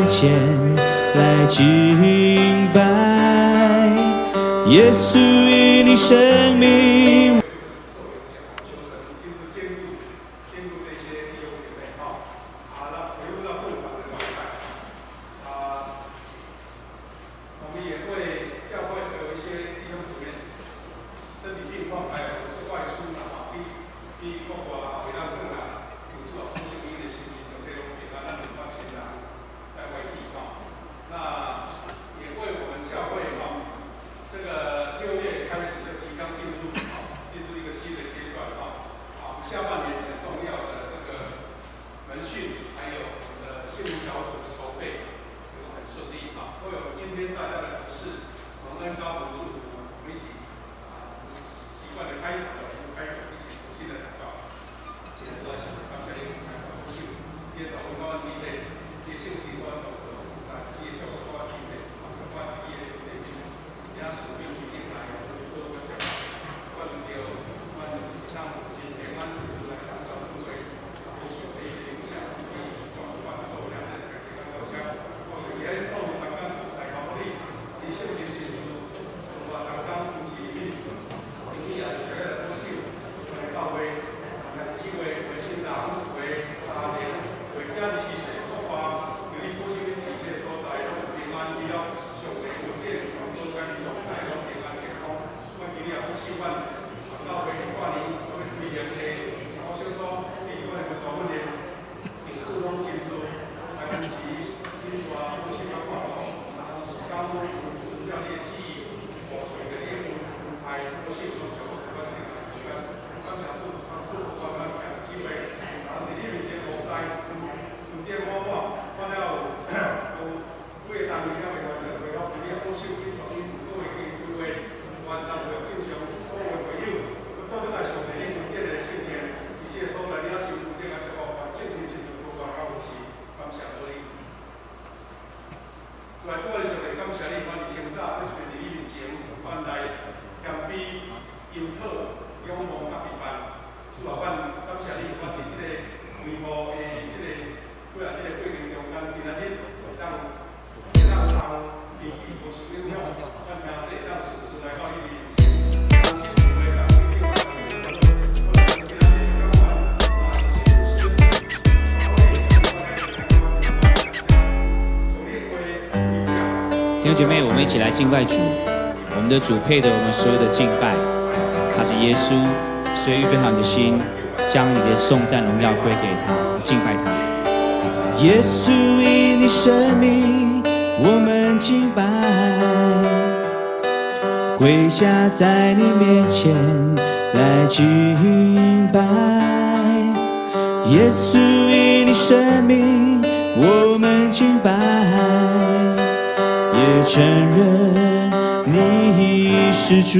前來敬拜。耶穌以你生命。受影響，求神親自堅固、堅固這些弟兄姐妹哈。好了，恢復到正常的狀態。啊，我們也為教會有一些弟兄姊妹身體病況，還有是外出的哈，去去國外回到轉來，求主啊，保守𪜶的身心都體攏平安，咱有發親人在外地哈。那也為我們教會哈，這個6月開始就即將進入啊，進入一個新的階段哈。啊，下半年很重要的這個門訓，還有我們的幸福小組的籌備，這個很順利哈。為我們今天大家的服侍，蒙恩高福祝福，我們一起啊，習慣的開頭，開口一起同心的禱告。現在都要想感謝你，保守，你的禱告我預備，你的聖心我當作在，你的祝福我預備，幫助我佇你的裏面，也是並一定來多多感謝。阮著，阮當真平安順遂來參照諸位，保守的影響，伊全部所有兩個感謝。我伊喺創業當中使靠你，伊聖心親自，我當當扶持伊，因伊也是大家來保守，我來教會，來四位為新人，為家庭，為囝24歲，國外，求你保守𪜶佇這個所在攏平安喜樂，上帝恩典，全部佮𪜶同在，攏平安健康。我求你也保守阮，教會跨年所欲舉行的小組，以及阮的門徒訓練，求主攏親自來扶持、引帶、保守佮看顧，啊，是感恩遵照你的旨意，予上帝的安排，保守攏祝福阮這個時間。感謝主，賜福我們聽機會，啊，佇你面前服侍，恩典滿滿，阮了有幾個單位了未完成，恢復，求你保守緊帶𪜶各位機會，願咱恢復正常所有會友，倒轉來上帝你恩典的聖殿，佇這個所在你也受恩典來祝福，聖神親自扶持甲扶持，感謝主你。主啊，主我的上帝，感謝你，阮佇清早，閣是佇你面前，阮來謙卑、求討、仰望佮祈盼。主啊，阮感謝你，阮佇這個恢復的這個幾啊這個過程中間，今仔日當當通天氣無受影響，咱聽這當順順來到你面前，同心聚會，同心敬拜，同心禱告。今仔日感恩，啊，是牧師，啊，我弟兄姐妹，我們一起來敬拜主。我們的主配得我們所有的敬拜，他是耶穌，所以預備好你的心，將你的頌讚榮耀歸給他，敬拜他。耶穌以你生命，我們敬拜，跪下在你面前來敬拜。耶穌以你生命，我們敬拜，也承認你是主。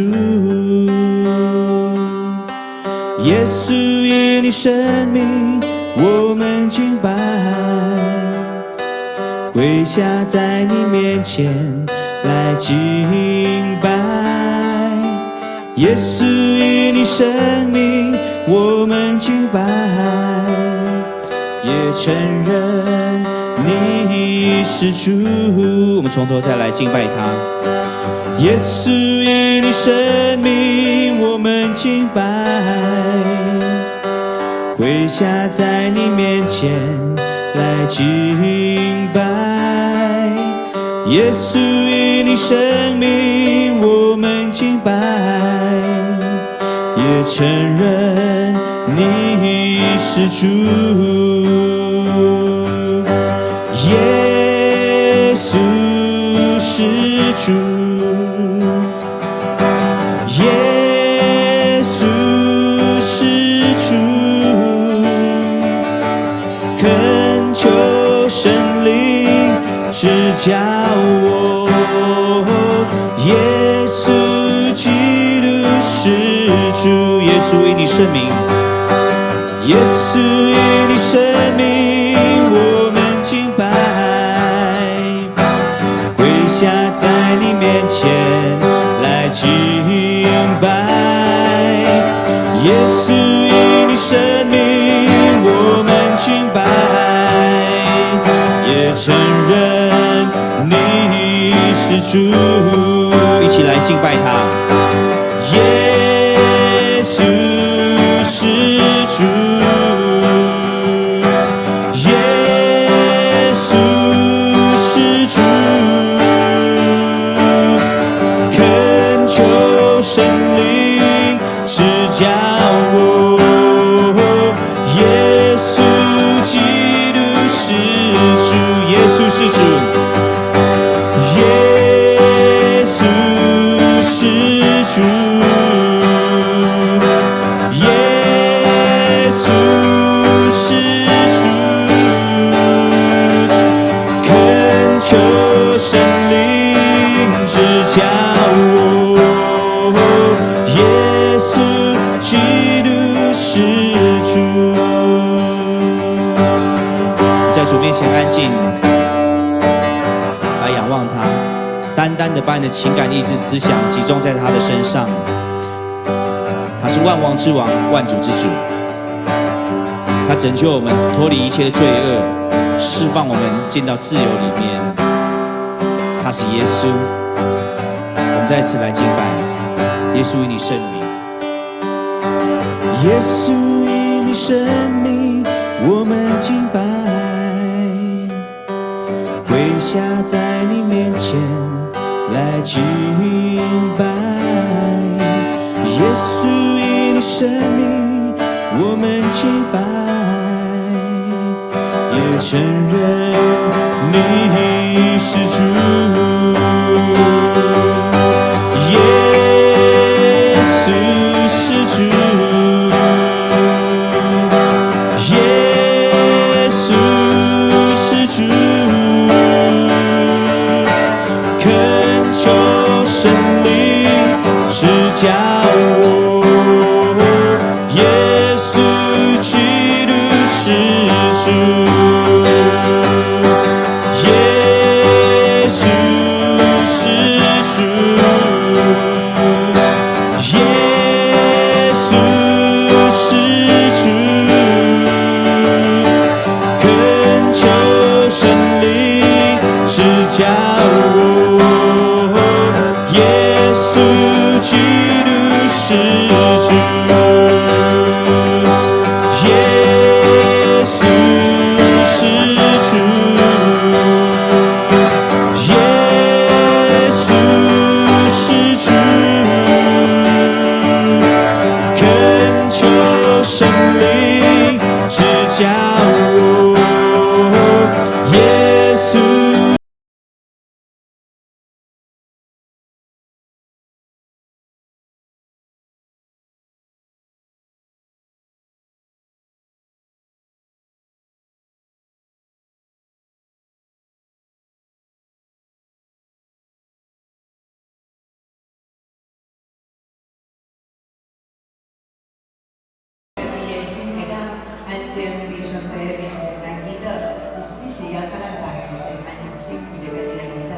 耶穌以你生命，我們敬拜，跪下在你面前來敬拜。耶穌以你生命，我們敬拜，也承認你是主。我們從頭再來敬拜他。耶穌以你生命，我們敬拜，跪下在你面前來敬拜。耶穌以你生命，我們敬拜，也承認你是主。耶穌是主，耶穌是主，懇求聖靈指教我，耶穌基督是主，耶穌以你生命，耶穌以你生命，我們敬拜，跪下在你面前來敬拜。耶穌以你生命，我們敬拜，也承認。是主，一起來敬拜他。耶穌是主，耶穌是主，懇求聖靈指教我，耶穌基督是主，耶穌是主。耶穌是主，耶穌是主，懇求聖靈指教我，耶穌基督是主。在主面前安靜，來仰望他，單單的把你的情感、意志、思想集中在他的身上。他是萬王之王、萬主之主，他拯救我們脫離一切的罪惡，釋放我們進到自由裡面。他是耶穌，我們再次來敬拜耶穌，因你聖名，耶穌因你聖名，我們敬拜，跪下在你面前來敬拜。耶穌因你聖名，我們敬拜，也承認你是主。耶穌是主，耶穌是主，懇求聖靈指教我，耶穌基督是主，耶穌是主，耶穌是主，懇求聖靈指教我，耶穌基督是主，耶穌是主，耶穌是主，懇求聖靈指教我，耶穌。家己的心會當安靜佇上帝的面前來祈禱，這是邀請咱大家是安靜心，為著家己來祈禱。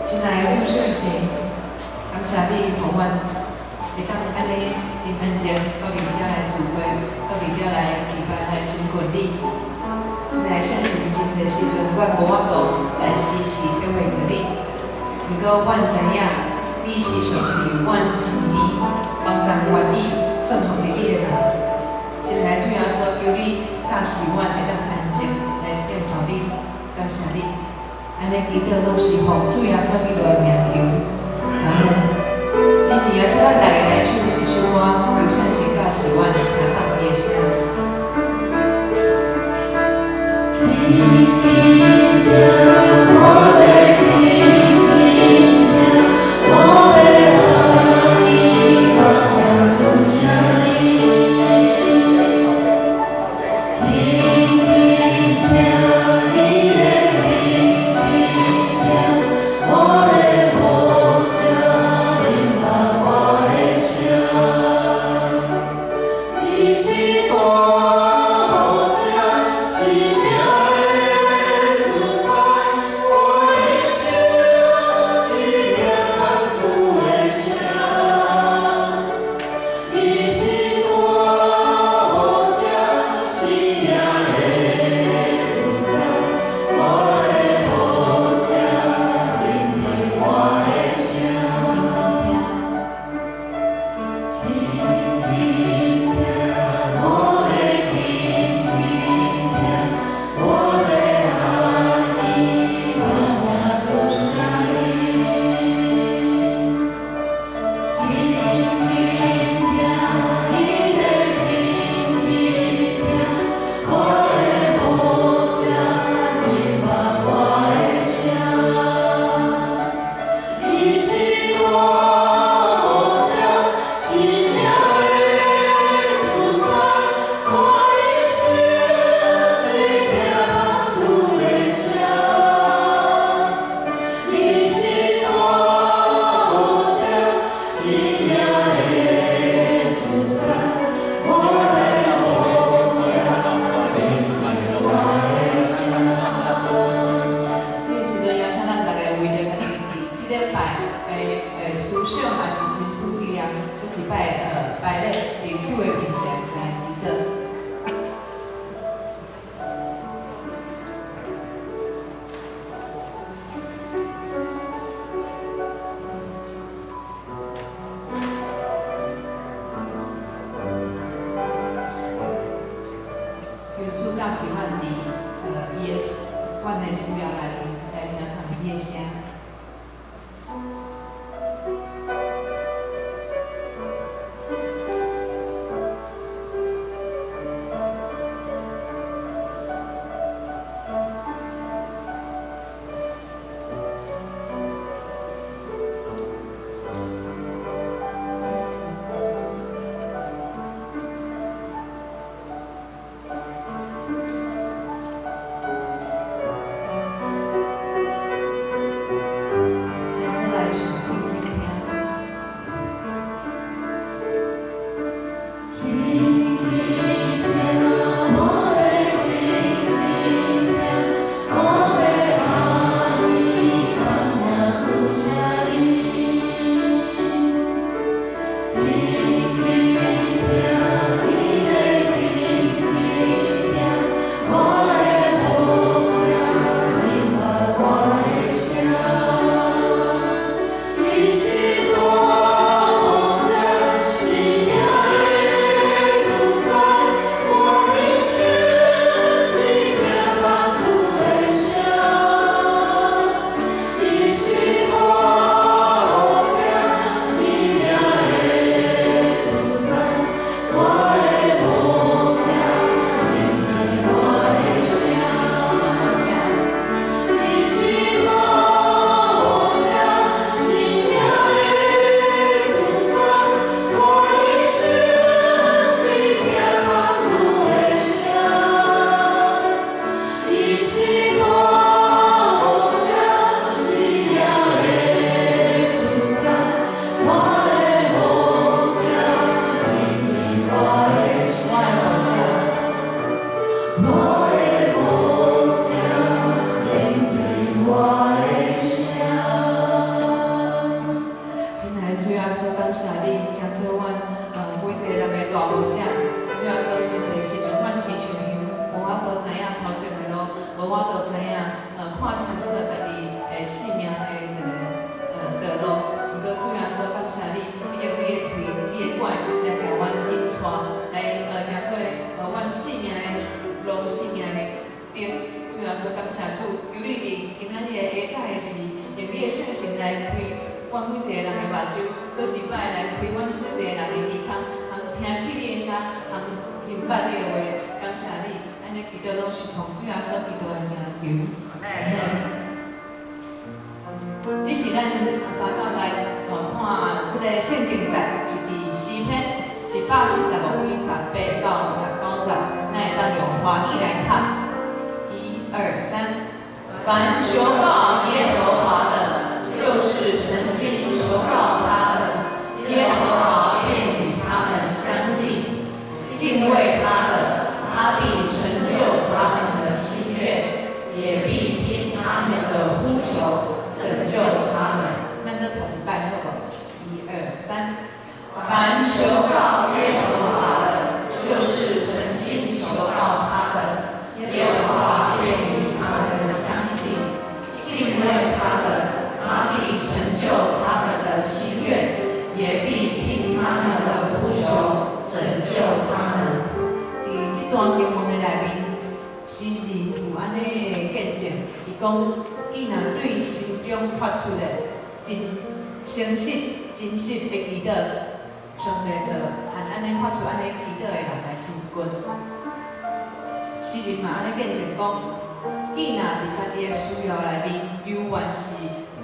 親愛的主聖神，感謝你，予阮會當按呢真安靜，閣佇遮來聚會，閣佇遮來禮拜來親近你。親愛的聖神，真濟時陣阮無法度來時時體會著你，毋過阮知影你時常佇阮身邊，幫助願意順服佇你的人。親愛的主耶穌，求你教示阮會當安靜來聽候你，感謝你。按呢祈禱攏是奉主耶穌基督的名求，阿門。只是邀請咱大家來唱這首歌，求聖神教示阮，聽到伊的聲。輕輕聽，我欲輕輕聽，我欲學你。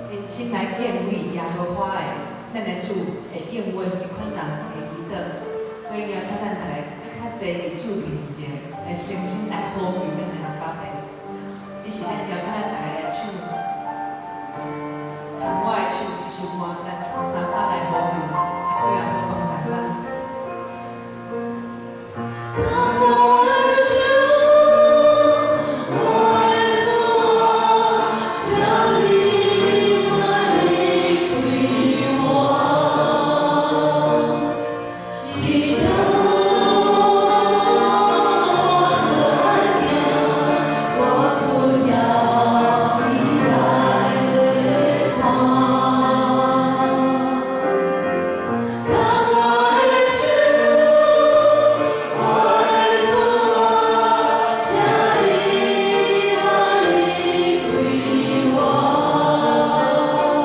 真深來敬畏耶和華的，咱的主會應允這款人的祈禱。所以邀請咱逐个閣較濟佇主面前來誠心來呼求咱的阿爸父。只是咱邀請咱逐个來唱《牽我的手》這首歌，咱相佮來呼求，主耶穌幫助咱。牽我的手，我的主啊，請你莫離開我。這條路我閣愛行，我需要你來作伴。牽我的手，我的主啊，請你莫離開我。有時我會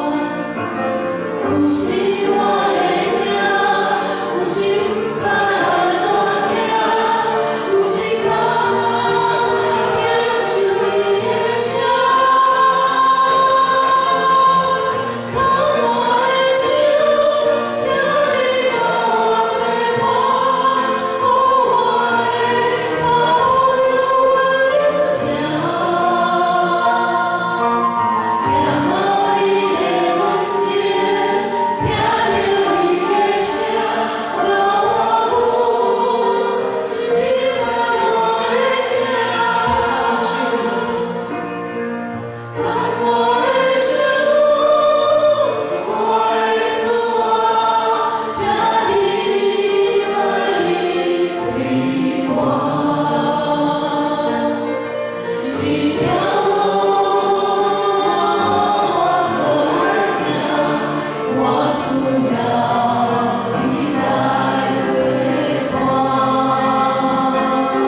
驚，有時毋知按怎行，有時跤步聽有你的聲。牽我的手，請你佮我作伴，予我的跤步有行。行到你的門前，聽著你的聲，佮我講，這塊我的行。牽我的手，我的主啊，請你莫離開我。這條路我閣愛行，我需要你來作伴。牽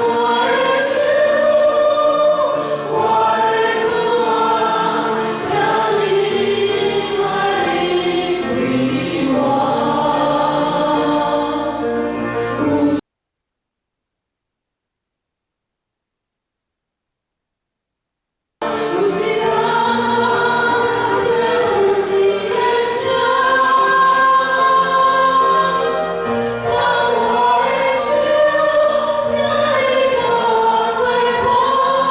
我的手，我的主啊，請你莫離開我。有有時跤步聽有你的聲，牽我的手，請你佮我作伴，予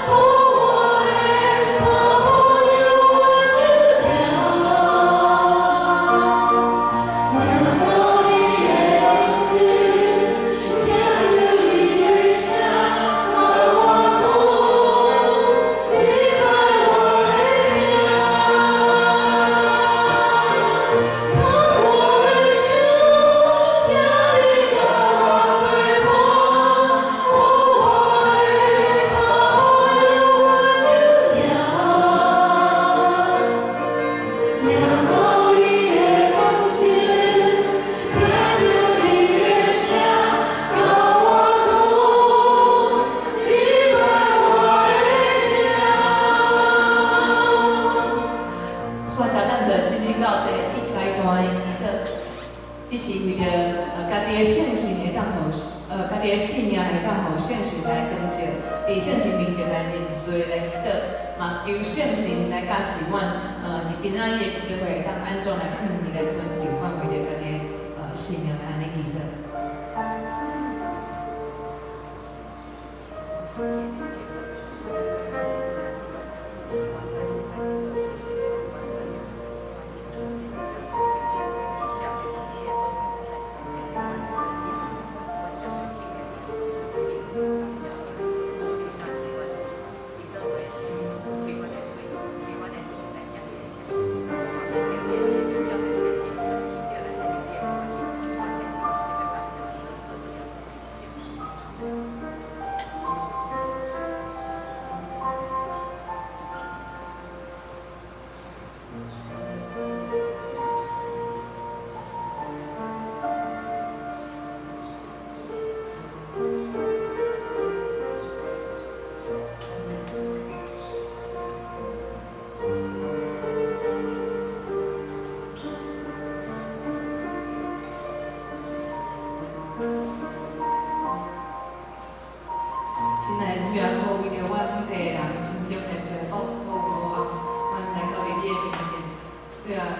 我的跤步有穩行。行到你的門前，聽著你的聲，佮我講，這擺我會行。牽我的手，請你佮我作伴，予我的跤步有穩行。行到你的門前，聽著你的聲，佮我講，這擺我會行。煞才咱就進入到第一階段的祈禱，這是為著家己的信心會當予家己的性命會當予聖神來光照，佇聖神面前來認罪來祈禱，嘛求聖神來教示阮，佇今仔日的祈禱會會當按怎來向伊來懇求，阮為著家己的性命來按呢祈禱。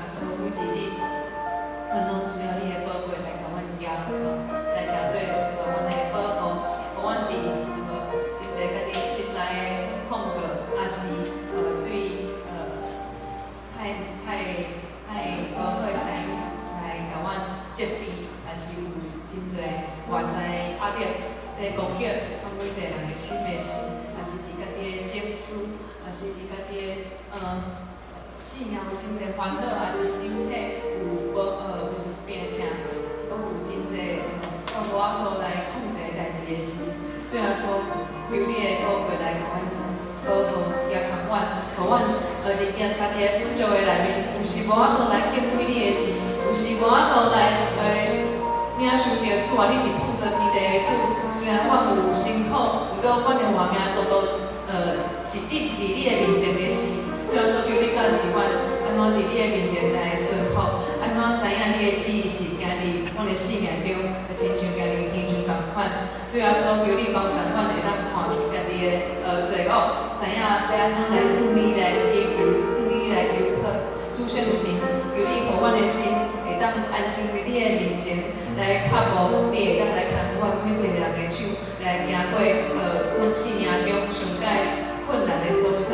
穌，每一日，阮攏需要你的寶血來共阮潔靠，來成做阮的保護，予阮佇真濟家己心內的控告，抑是對歹歹歹無好的聲音來共阮責備，抑是有真濟外在的壓力來攻擊阮每一个人的心的時，抑是佇家己的情緒，抑是佇家己的生命有真濟煩惱，抑是身體有無有病痛，閣有真濟閣無法度來控制的代誌的時，主耶穌，求你的寶血來共阮保護，也看阮，予阮佇家己的不足的內面，有時無法度來敬畏你的時，有時無法度來領受著主啊，你是創造天地的主，雖然阮有辛苦，毋過阮的活命獨獨是佇佇你的面前的時，主耶穌求你教示阮，按怎佇你的面前來順服，按怎知影你的旨意是行佇阮的生命中，就親像行佇天上仝款。主耶穌求你幫助阮會當看棄家己的罪惡，知影欲按怎來向你來祈求，向你來求討。主聖神，求你予阮的心會當安靜佇你的面前，來跤步，你會當來牽阮每一個人的手，來行過阮生命中上蓋困難的所在。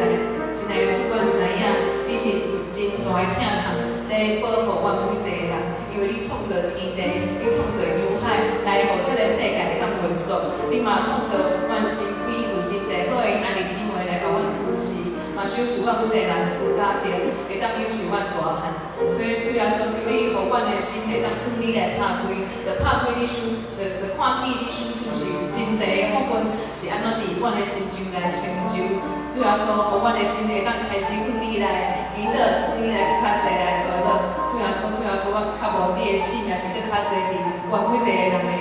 親愛的主，阮知影你是有真大的疼痛，咧保護阮每一個人，因為你創造天地，你創造洋海，來予這個世界會當運作。你嘛創造阮身邊有真濟好的兄弟姊妹來共阮扶持，嘛賞賜阮每一個人有家庭，會當養育阮大漢。所以主耶穌，求你予阮的心會當向你來拍開，就拍開你賞，就就看起你賞賜是有真濟的福分，是按怎佇阮的心中來成就。主耶穌，予阮的心會當開始向你來祈禱，向你來閣較濟來禱告。主耶穌，主耶穌，阮渴慕你的心，也是閣較濟佇阮每一個人的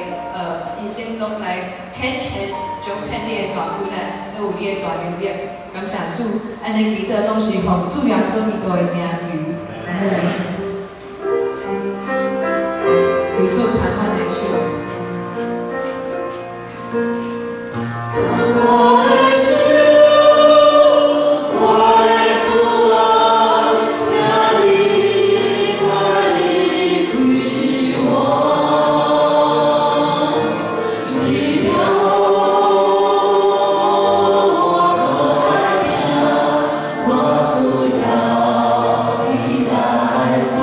人生中來顯現、彰顯你的大威力，閣有你的大能力。感謝主，按呢祈禱攏是奉主耶穌基督的名求，阿門。求主牽阮的手。牽我的手，我的主啊，請你莫離開我，這條路我閣愛行，我需要你來做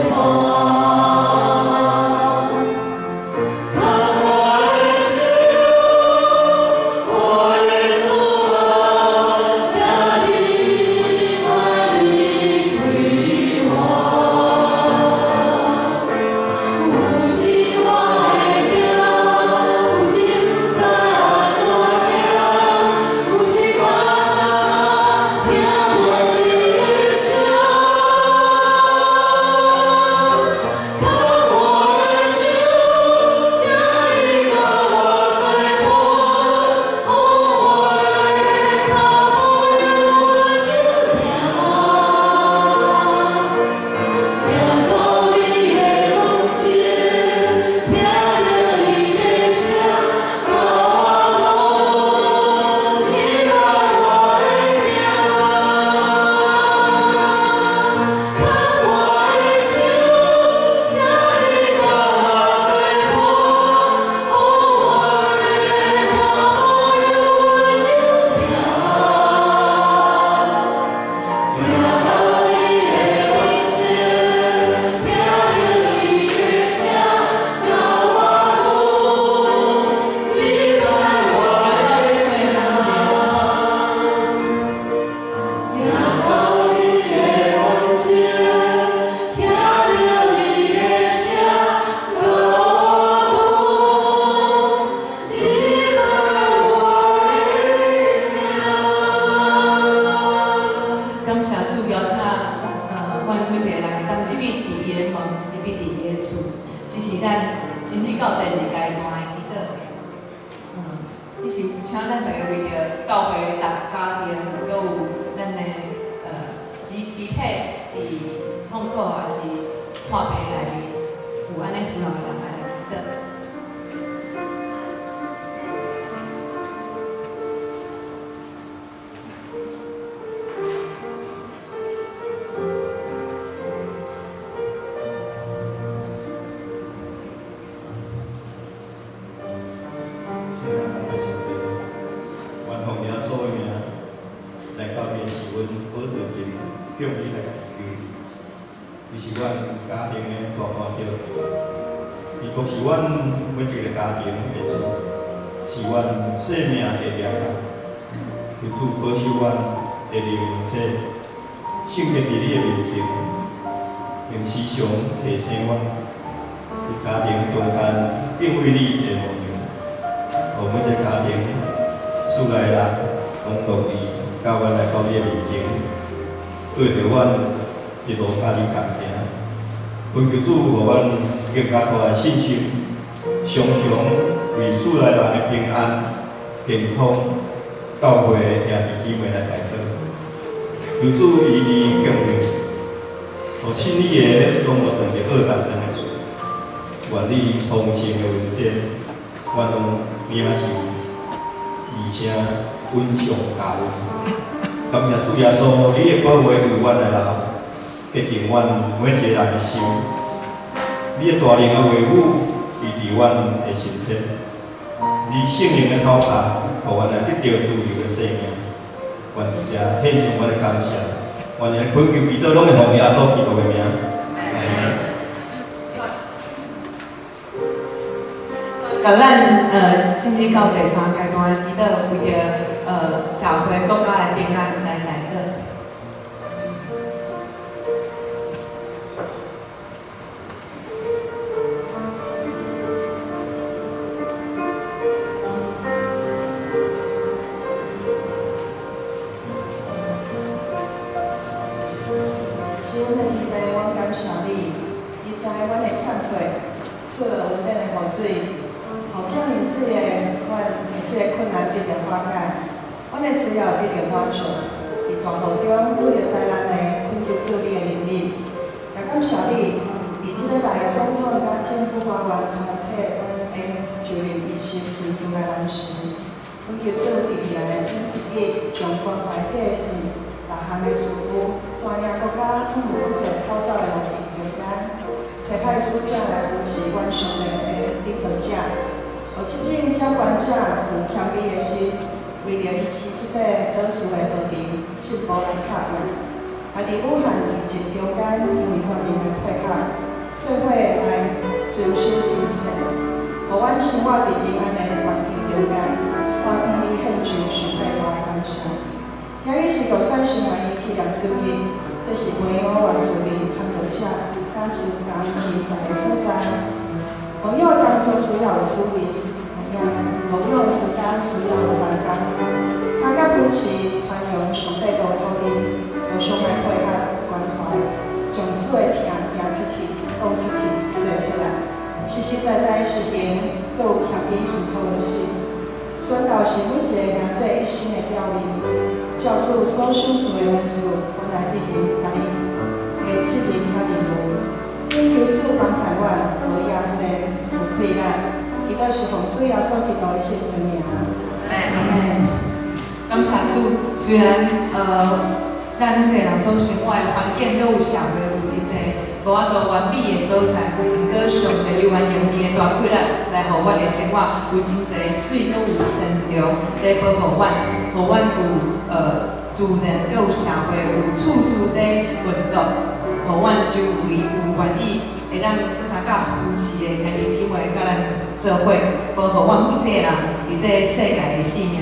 伴。牽我的手，我的主啊，請你莫離開我。有時我會驚，有時毋知按怎行，有時我聽無你的聲。牽我的手，請你佮我做伴，予我的跤步愈行。行到你的門前，聽著你的聲，佮我講，起來我的命。牽我的手，請你佮我做伴，予我的跤步愈行。行到你的門前，聽著你的聲，佮我講，這擺我的命。行到你的門前，聽著你的聲，佮我講，這擺我的命。感謝主邀請，阮每一個人會當入去佇伊的門，入去佇伊的厝，這是咱進入到第二階段的祈禱。這是請咱逐家為著教會的大家庭，閣有咱的肢體佇痛苦抑是破病內面有按呢需要的人來祈禱。伊是阮家庭的大看著，伊閣是阮每一个家庭的主，是阮生命的力量。求主保守阮的靈體，聖潔佇你的面前，並時常提醒阮，佇家庭中間敬畏你的模樣，予每一个家庭厝內的人攏樂意佮阮來到你的面前，對著阮一路佮你同行。懇求主予阮更加大的信心，常常為厝內人的平安、健康、教會的兄弟姊妹來代禱。求主醫治供應，予信你的攏無斷著惡擔當的事。願你豐盛的恩典，阮攏領受，而且穩上加穩。感謝主耶穌，你的寶血為阮來流，潔淨阮每一個人的心。你的大能的話語，醫治阮的身體。你聖靈的口罩，予阮來得著自由的生命。願佇遮獻上阮的感謝，願伊的懇求祈禱攏會奉耶穌基督的名。甲咱進入到第三階段，祈禱為著社會國家的平安來代禱。是阮的天父，阮感謝你，你知阮的欠缺，賜落恩典的雨水，予欠用水的阮的這个困難得著化解，阮的需要得著滿足。佇大雨中拄著災難的，懇求主你的憐憫，也感謝你，佇這禮拜總統佮政府官員團體的就任儀式順順來完成。懇求主佇未來的每一日，將關懷百姓逐項的事務，帶領國家通過國際透早的和平中間，差派使者來扶持阮上帝的領導者，予這種掌權者有謙卑的心，為著維持這塊島嶼的和平進步來拍拼。也佇武漢疫情中間，因為全民的配合，做伙來遵守政策，予阮生活佇平安的環境中間，我向你獻上上帝大的感謝。今日是杜山神學院紀念書記，這是培養原住民傳道者佮事工人才的所在。牧養的工作需要有思維，牧養的時間需要有同工，參加扶持傳揚上帝道的福音，互相來配合關懷，將主的疼行出去、講出去、做出來，實實在在實行，閣有謙卑思考的心。宣道是每一個兄弟一生的吊命。照主所賞賜的恩賜，阮來執行家己的責任佮義務。懇求主幫助阮，無野心，有氣力。祈禱是奉主耶穌基督的聖尊名。阿們。感謝主，雖然咱每一個人所生活的環境，閣有社會有真濟無法度完美的所在，毋過上帝猶原用伊的大氣力來予阮的生活有真濟水，閣有善良來保護阮，予阮有自然，閣有社會有處事咧運作，予阮周圍有願意會當相佮扶持的兄弟姊妹佮咱做伙，保護阮每一個人佇這个世界的性命，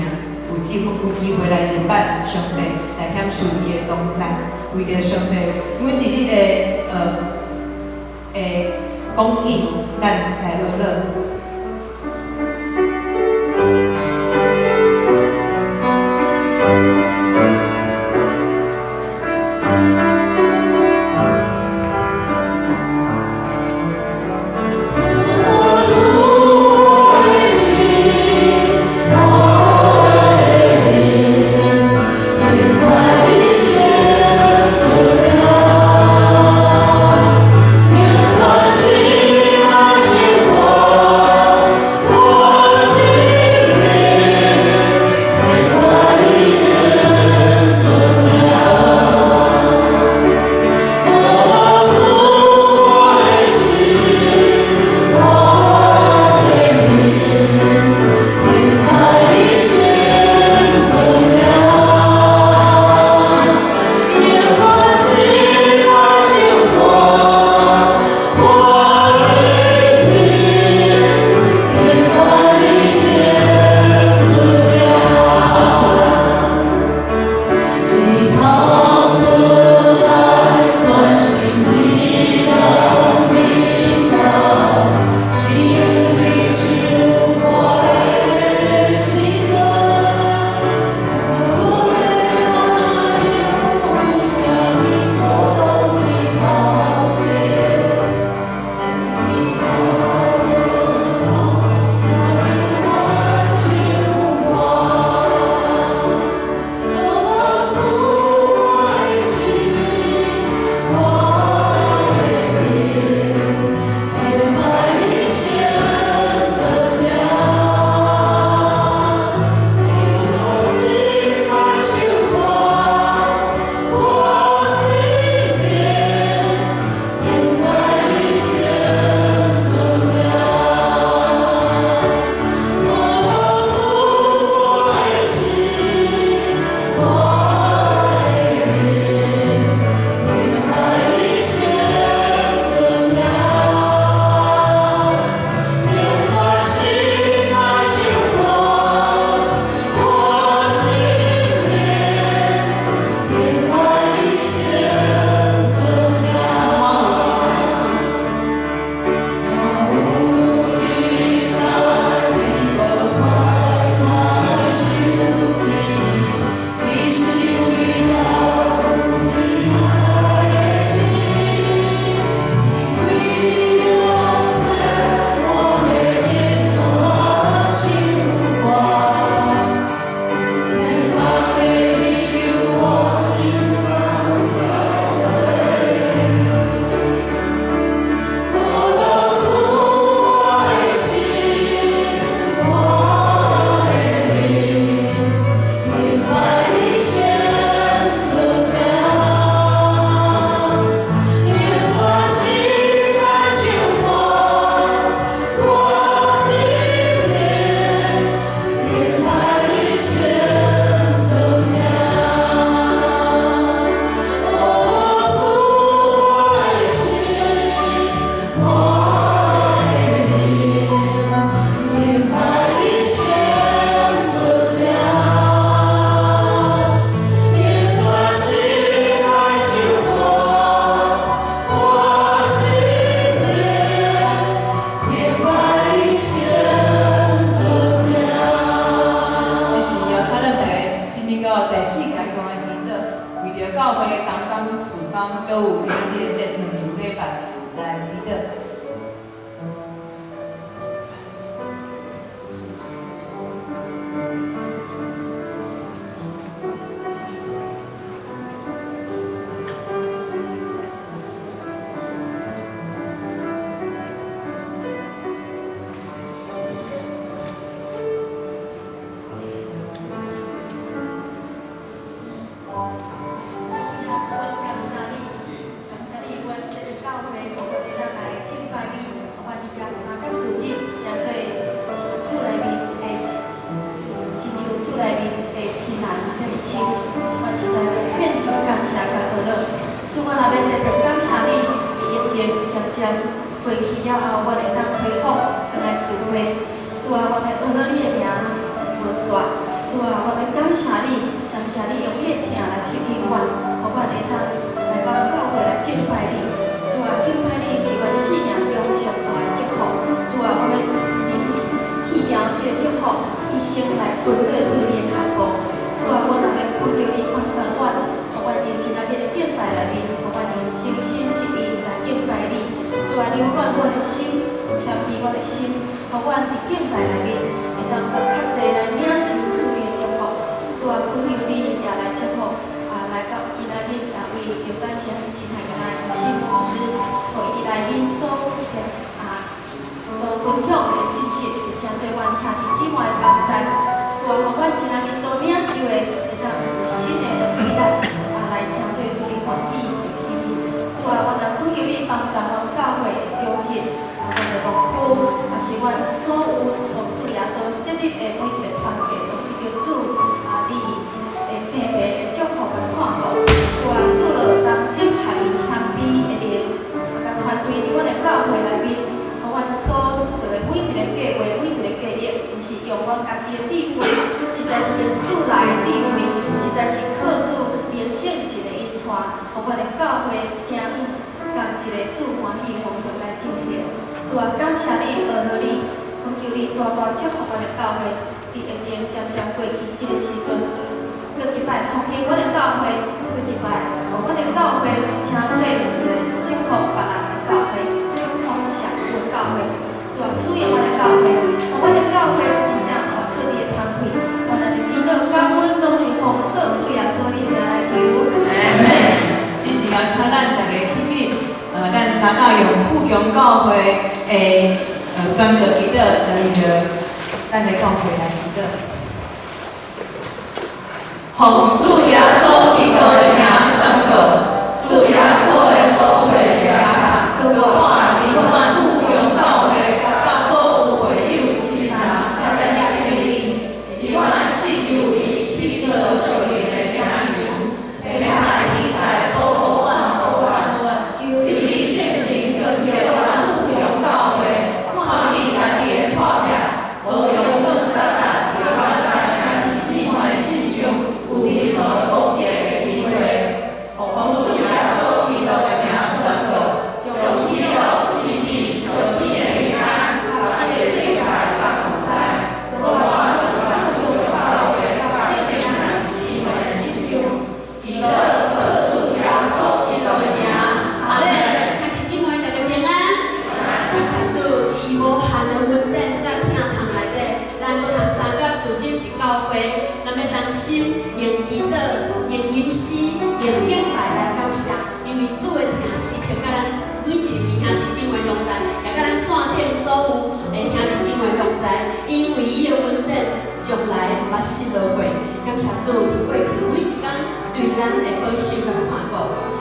有機會有機會來認捌上帝，來享受伊的同在。為著上帝每一日的供應，咱來學樂。我漸過去了後，阮會當恢復轉來聚會。主啊，阮欲學了你的名無煞。主啊，阮欲感謝你，感謝你用你的疼來吸引阮，予阮會當來到教會來敬拜你。主啊，敬拜你是阮生命中上大的祝福。主啊，阮欲棄掉這個祝福，一生來跟綴主你的腳步。主啊，阮也欲懇求你幫助阮，予阮用今仔日的敬拜內面，予阮用誠心實意來敬拜你。主啊，柔軟阮的心，謙卑阮的心，予阮佇敬拜內面會當閣較濟來領受主你的祝福。主啊，懇求你也來祝福啊，來到今仔日啊，為玉山城親愛的新牧師，予伊佇內面所分享的信息，會成做阮兄弟姊妹的幫助。主啊，予阮今仔日所領受的，會當有新的力量啊，來成做主你歡喜的器皿。主啊，阮也懇求你幫助阮教會的長執，啊，阮的牧區，也是阮所有屬主耶穌設立的每一個團契，攏得著主啊，你的平平的祝福佮看顧。主啊，賜予同心合意謙卑的靈，啊，佮團隊佇阮的教會內面，予阮所做的每一個計劃、每一個計劃，毋是用阮家己的智慧，實在是用主來的智慧，實在是靠主你的聖神的引帶，予阮的教會行往仝一个主歡喜的方向來進行。主啊，感謝你，阿羅你，懇求你大大祝福阮的教會，佇疫情漸漸過去這個時陣，閣一擺復興阮的教會，閣一擺，予阮的教會成做一個祝福別人的教會，祝福社區的教會。主啊，使用阮的教會，予阮的教會真正活出你的芳氣。阮按呢祈禱感恩，攏是奉靠主耶穌你的名來求。阿門。這時候，請咱大家起立，咱三甲用富強教會的宣告祈禱來為著咱的教會來祈禱。奉主耶穌基督的名宣告，主耶穌的寶血耶膏滿佇阮富強教會佮所有會友親人三十頂面，佇阮四周圍起做屬靈的城牆，千擺天使保護阮，保護阮，求你聖神光照阮富強教會，看見家己的破壁，無容許撒旦佇阮兄弟姊妹的身上有任何攻擊的機會。奉主耶穌基督的名宣告，將喜樂、平安、上天的平安，佮你的敬拜佮服侍，擱滿阮富強教會佮親兄弟姊妹的身上。祈禱靠主耶穌基督的名，阿門。兄弟姊妹，大家平安。感謝主，伊無限的恩典佮疼痛內底，咱閣通相佮聚集佇教會，咱欲同心用祈禱、用吟詩、用敬拜來感謝，因為主的疼時刻佮咱每一位兄弟姊妹同在，也佮咱線頂所有的兄弟姊妹同在，因為伊的恩典從來毋捌失落過。感謝主，佇過去每一工對咱的保守佮看顧。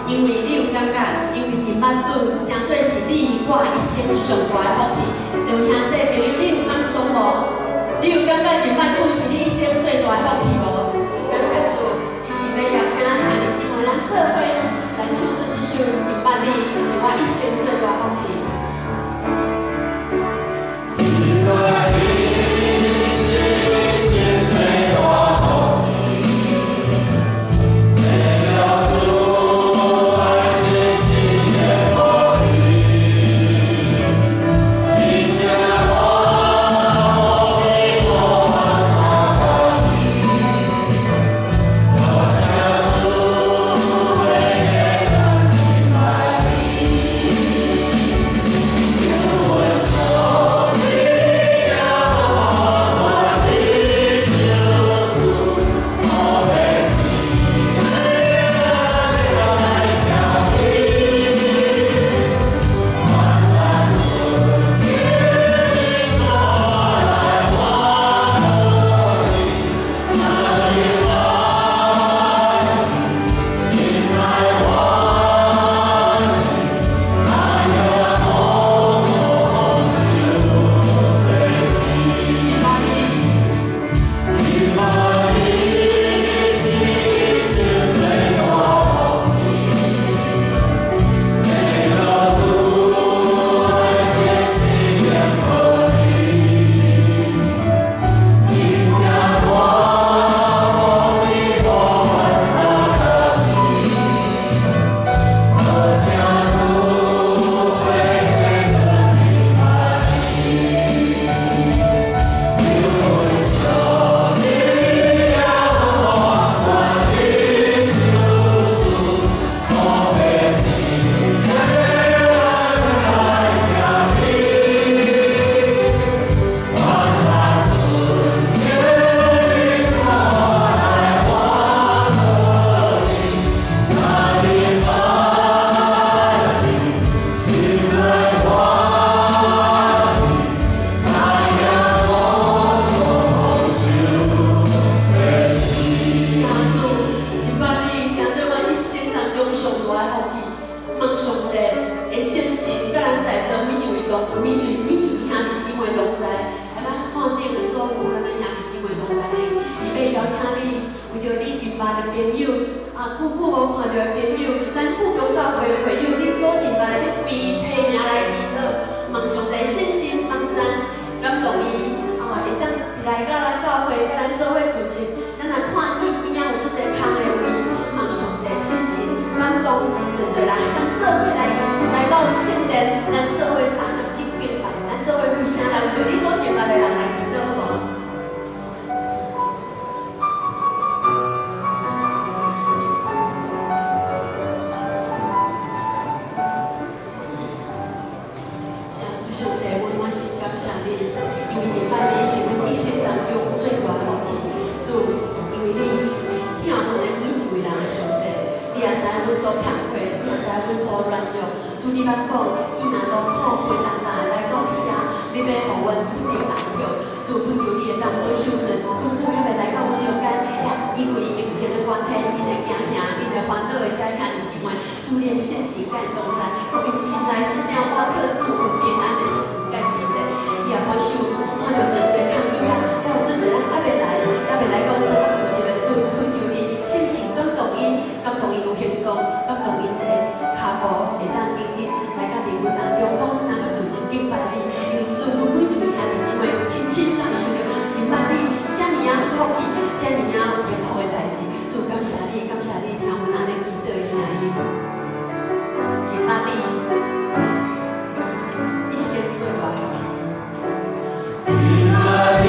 因為你有感覺，因為認捌主，誠做是你我一生上大的福氣。這位兄弟朋友，你有感覺講無？你有感覺認捌主是你一生最大的福氣無？感謝主，這時欲邀請兄弟姊妹，咱做伙來唱出這首《認捌你》，是我一生最大的福氣。認捌你是一生最大福氣，生了主愛是新的福氣，真正大福氣無法相比，多謝主為咱敬拜你。帝的聖神，佮咱在座每一位同每一位每一位兄弟姊妹同在，啊，咱線頂的所有咱的兄弟姊妹同在，這時欲邀請你，為著你認捌的朋友，啊，久久無看著的朋友，咱富強教會的會友，你所認捌的，你為伊提名來祈禱，望上帝信心幫贊，感動伊，啊，會當一來到咱教會，佮咱做伙聚集，咱若看見邊仔有足濟空的位，望上帝信心感動，濟濟人會當做伙來來到聖殿，咱做伙三工這敬拜，咱做伙開聲來為著你所認捌的人來祈禱，好無？是啊，主上帝，阮滿心感謝你，因為認捌你是阮一生當中最大的福氣。主，因為你是疼阮的每一位人的上帝，你也知影阮所欠缺，你也知影阮所軟弱。主，你捌講，囝若勞苦背重擔的來到你遮，你欲予阮得著安息。主，懇求你會當保守陣，久久猶未來到阮中間，也因為疫情的關係，𪜶的驚嚇，𪜶的煩惱的遮兄弟姊妹，主你的聖神佮𪜶同在，予𪜶心內真正倚靠主有平安的心佮伫咧。你也保守，看著濟濟空椅仔，還有濟濟人猶未來，猶未來到三甲聚集的主，懇求你聖神感動𪜶，感動𪜶有行動，感動𪜶的跤步會當緊緊來到阮當中，講三甲聚集敬拜你，因為主，阮每一位兄弟姊妹深深感受著，認捌你是遮爾仔有福氣，遮爾仔有幸福的代誌。主，感謝你，感謝你聽阮按呢祈禱的聲音，認捌你一生最大福氣。認捌你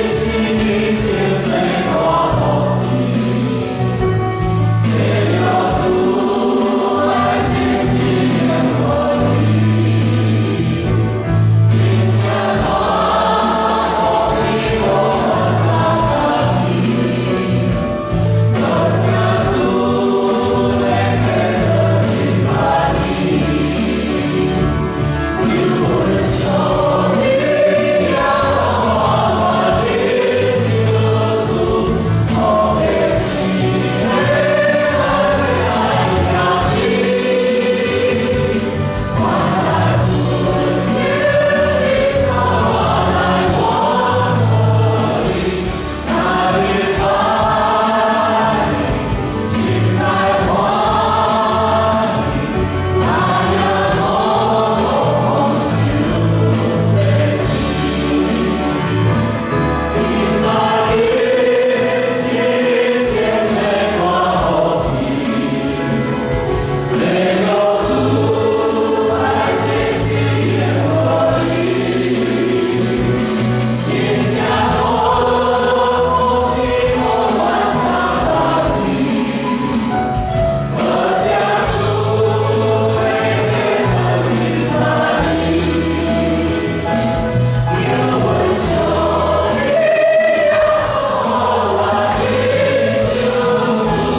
是一生最大福氣，謝了主愛信心永無離，真正大福氣予我三甲你，感謝主的喜樂認捌你，求阮上帝耶和華的救主，予的是的愛愛你，原來阮求你做來我你，若認捌你，心內歡喜，他也無豐收的心。認捌你是一生最大福氣，謝了主愛信心永無離，真正好福氣予阮三甲你，感謝主的喜樂認捌你，求阮上帝耶和華的救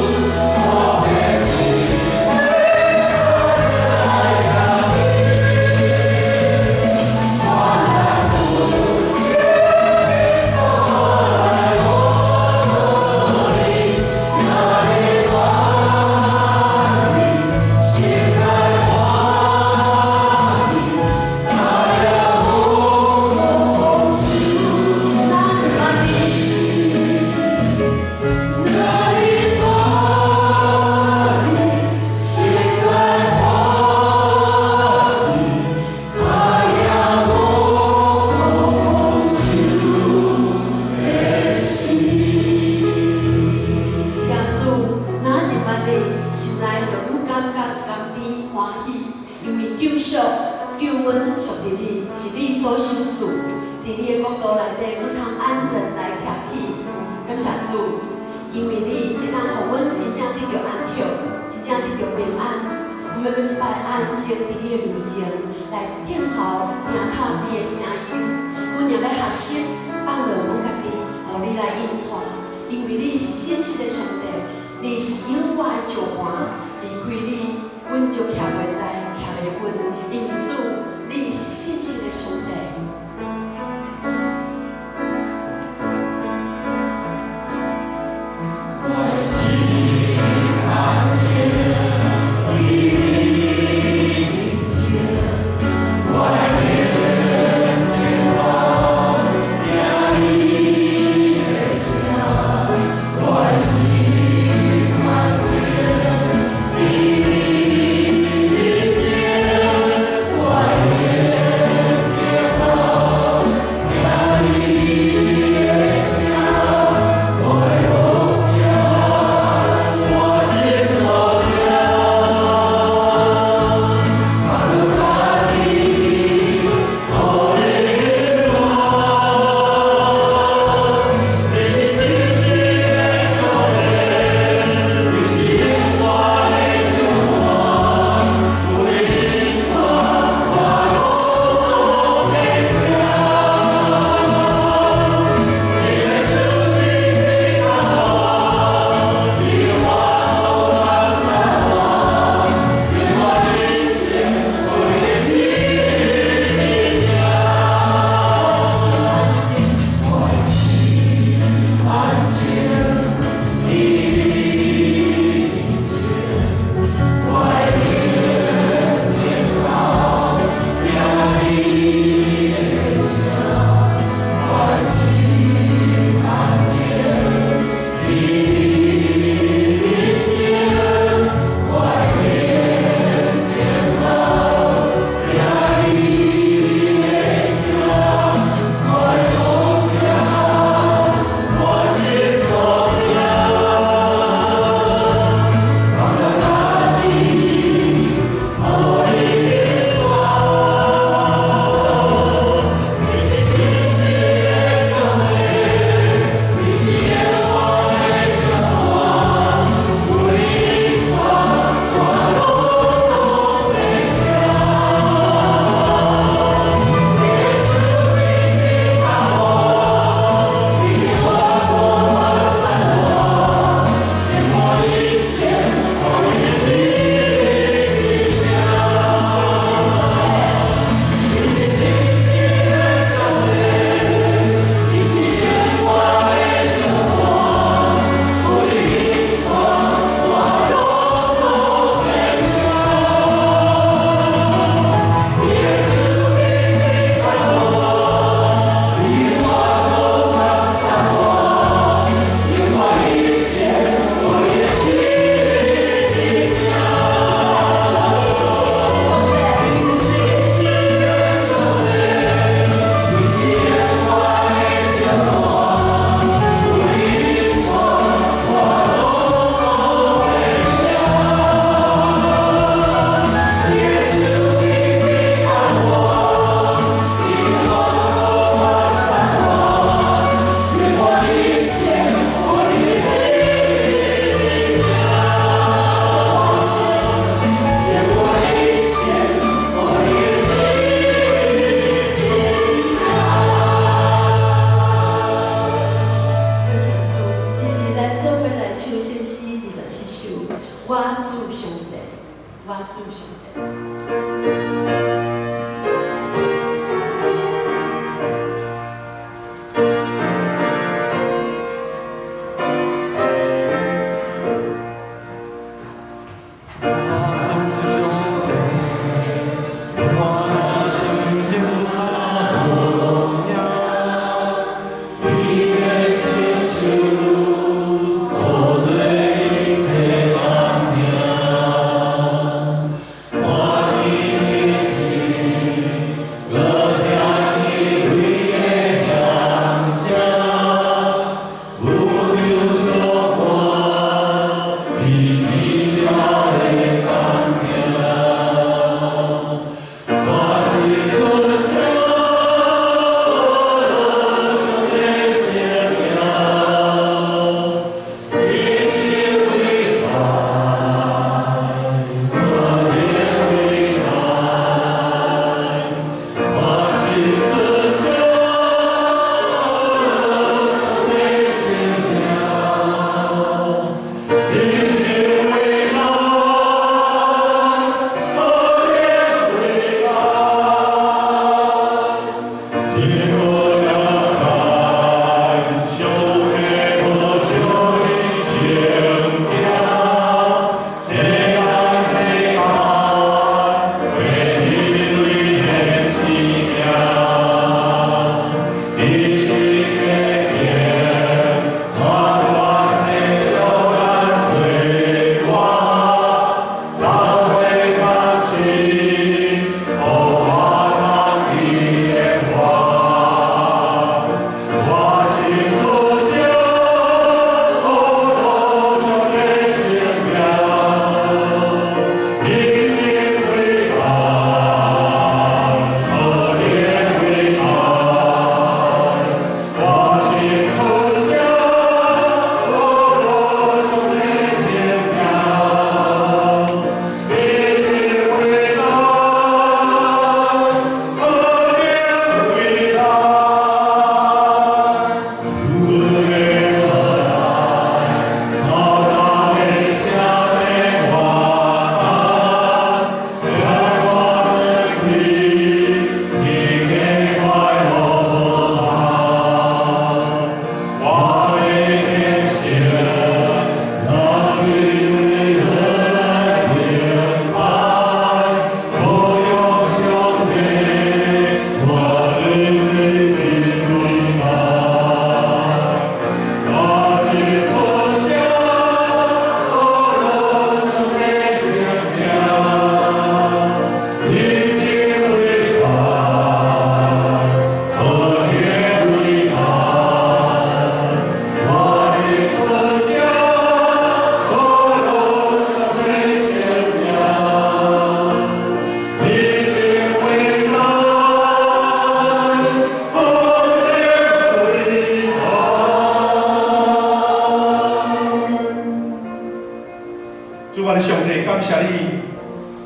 主，予的是的愛愛你，原來阮求你做來我你，若認捌你，心內歡喜，他也無豐收。若認捌你，若認捌你，心內歡喜，他也無豐收的心。是啊，主，若認捌你，心內就愈感覺甘甜歡喜，因為救贖、救阮屬佇你，是你所賞賜。佇你的國度內底，阮通安然來徛起。感謝主，因為你會當予阮真正得著安息，真正得著平安。阮欲閣一擺安靜佇你的面前，來聽候、聽透你的聲音。阮也欲學習放落阮家己，予你來引帶。因為你是信實的上帝，你是永遠的石磐，離開你，阮就徛袂在，徛袂穩。因為主，你是信實的上帝。我心安靜，你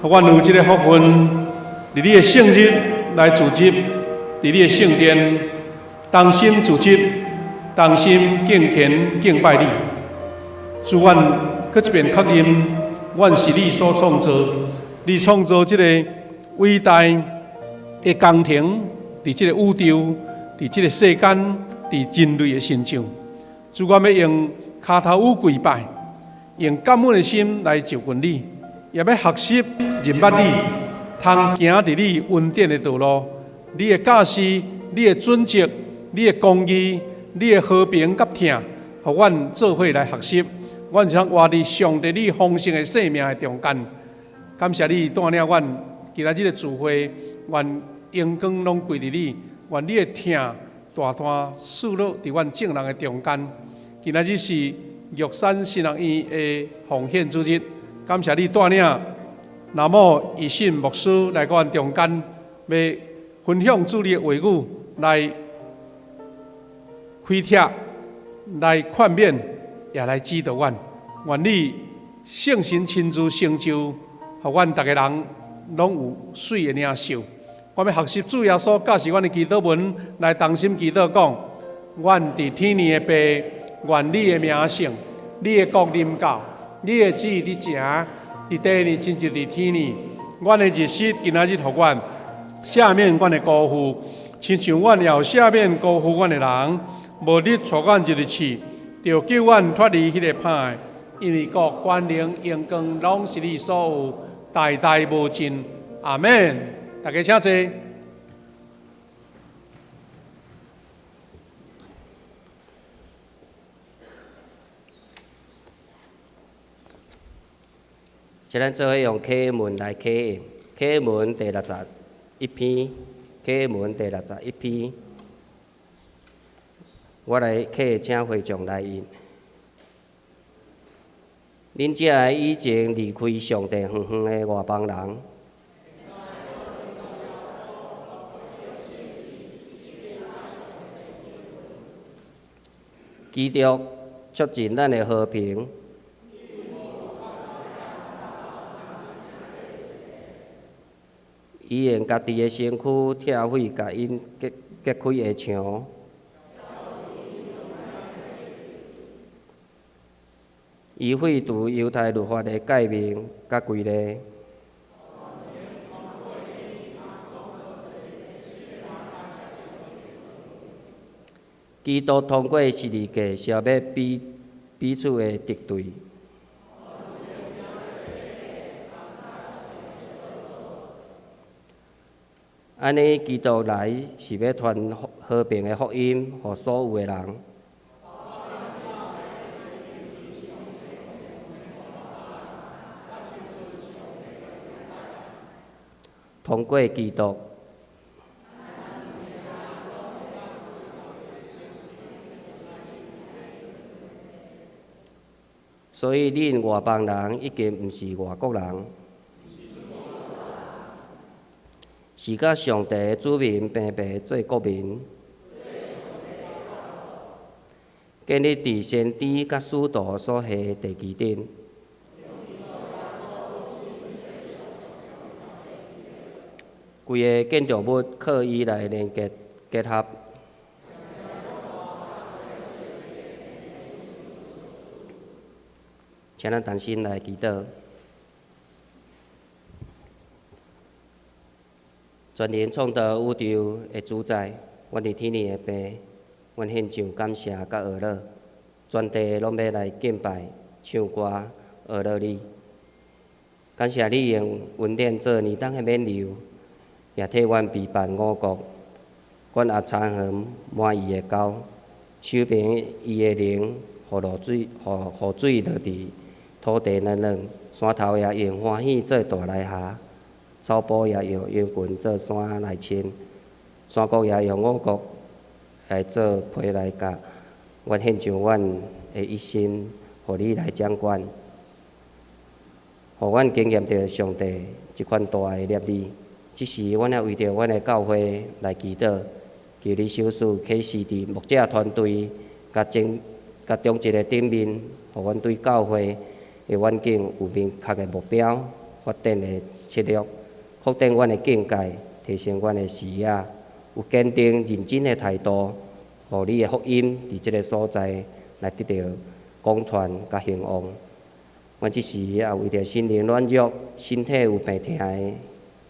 予阮有這个福分，佇你的聖日來聚集，佇你的聖殿，同心聚集，同心敬虔敬拜你。主，阮閣一遍確認，阮是你所創造，你創造這個偉大的工程，佇這個宇宙，佇這個世間，佇人類的身上。主，阮欲用跤頭趺跪拜，用感恩的心來就近你，也欲學習認捌你，通行佇你恩典的道路。你的教示、你的準則、你的公義、你的和平佮疼，予阮做伙來學習。阮想活佇上帝你豐盛的生命的中間。感謝你帶領阮今仔日的聚會，願榮光攏歸佇你，願你的疼大大賜落佇阮眾人的中間。今仔日是玉山神學院的奉獻主日，感謝你帶領南無一信牧師來到阮中間，欲分享主你的話語，來開拓、來勸勉，也來指導阮。願你聖神親自成就，予阮逐个人攏有媠的領受。我欲學習主耶穌教示阮的祈禱文，來同心祈禱講：阮佇天父的爸，願你的名聖，你的國臨到，你的旨意佇成，佇地呢親像佇天呢。阮的日食今仔日予阮，赦免阮的辜負，親像阮也有赦免辜負阮的人。無你帶阮入去試，著救阮脫離彼個歹的。因為國、權能、榮光，攏是你所有，代代無盡。阿們。大家請坐。請咱做伙用啟文來啟應，啟文第61篇，啟文第61篇，我來啟，請會眾來應。恁這个以前離開上帝遠遠的外邦人，基督促進咱的和平。伊用家己的身軀拆毀共𪜶隔隔開的牆。伊廢除猶太律法的誡命佮規例。基督通過十字架消滅彼彼此的敵對。按呢，基督來是欲傳和平的福音，予所有的人。通過基督，所以恁外邦人已經毋是外國人，是佮上帝的子民平白做國民，建立佇先知佮使徒所下的地基頂。規个建築物靠伊來連結結合。請咱同心來祈禱。全能創造宇宙的主宰，阮佇天父的爸，阮獻上感謝佮阿樂，全地攏欲來敬拜、唱歌、阿樂你。感謝你用恩典做年冬的免流，也替阮備辦五穀，管轄田園滿溢的溝，修平伊的靈，予露水，予雨水落佇土地軟軟，山頭也用歡喜做大來下，草埔也用羊群做山來穿，山谷也用五穀來做皮來夾。阮獻上阮的一生，予你來掌管，予阮經驗著上帝這款大的攝理。這時，阮也為著阮的教會來祈禱，求你賞賜啟示佇牧者團隊佮整佮長執的頂面，予阮對教會的遠景有明確的目標，發展的策略，擴展阮的境界，提升阮的視野，有堅定認真的態度，予你的福音佇這个所在來得著廣傳佮興旺。阮這時也為著心靈軟弱、身體有病疼的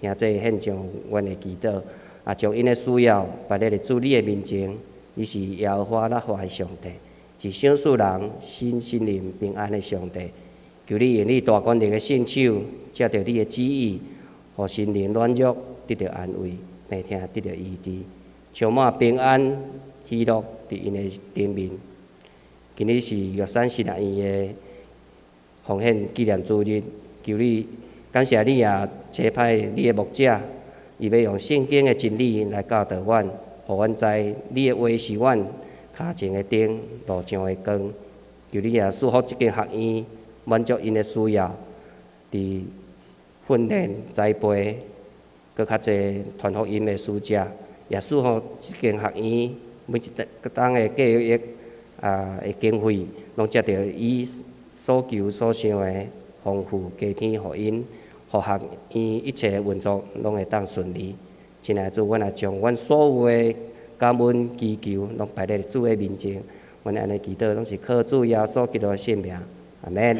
兄弟獻上阮的祈禱，也將𪜶的需要擺佇主你的面前。你是耶和華拉法的上帝，是賞賜人身心靈平安的上帝。求你用你大權能的聖手，藉著你的旨意，予心靈軟弱得著安慰，病疼得著醫治，充滿平安喜樂佇𪜶的頂面。今日是玉山神學院的奉獻紀念主日，求你感謝你也差派你的牧者，伊欲用聖經的真理來教導阮，予阮知你的話是阮跤前的燈，路上的光。求你也賜福這間學院，滿足𪜶的需要，佇訓練栽培，閣較濟傳福音的使者，也賜福這間學院每一冬的計劃的經費，攏藉著伊所求所想的豐富加添予𪜶，予學院一切運作攏會當順利。親愛的主，阮也將阮所有的感恩祈求，攏擺佇主的面前。阮按呢祈禱，攏是靠主耶穌基督的聖名。阿們。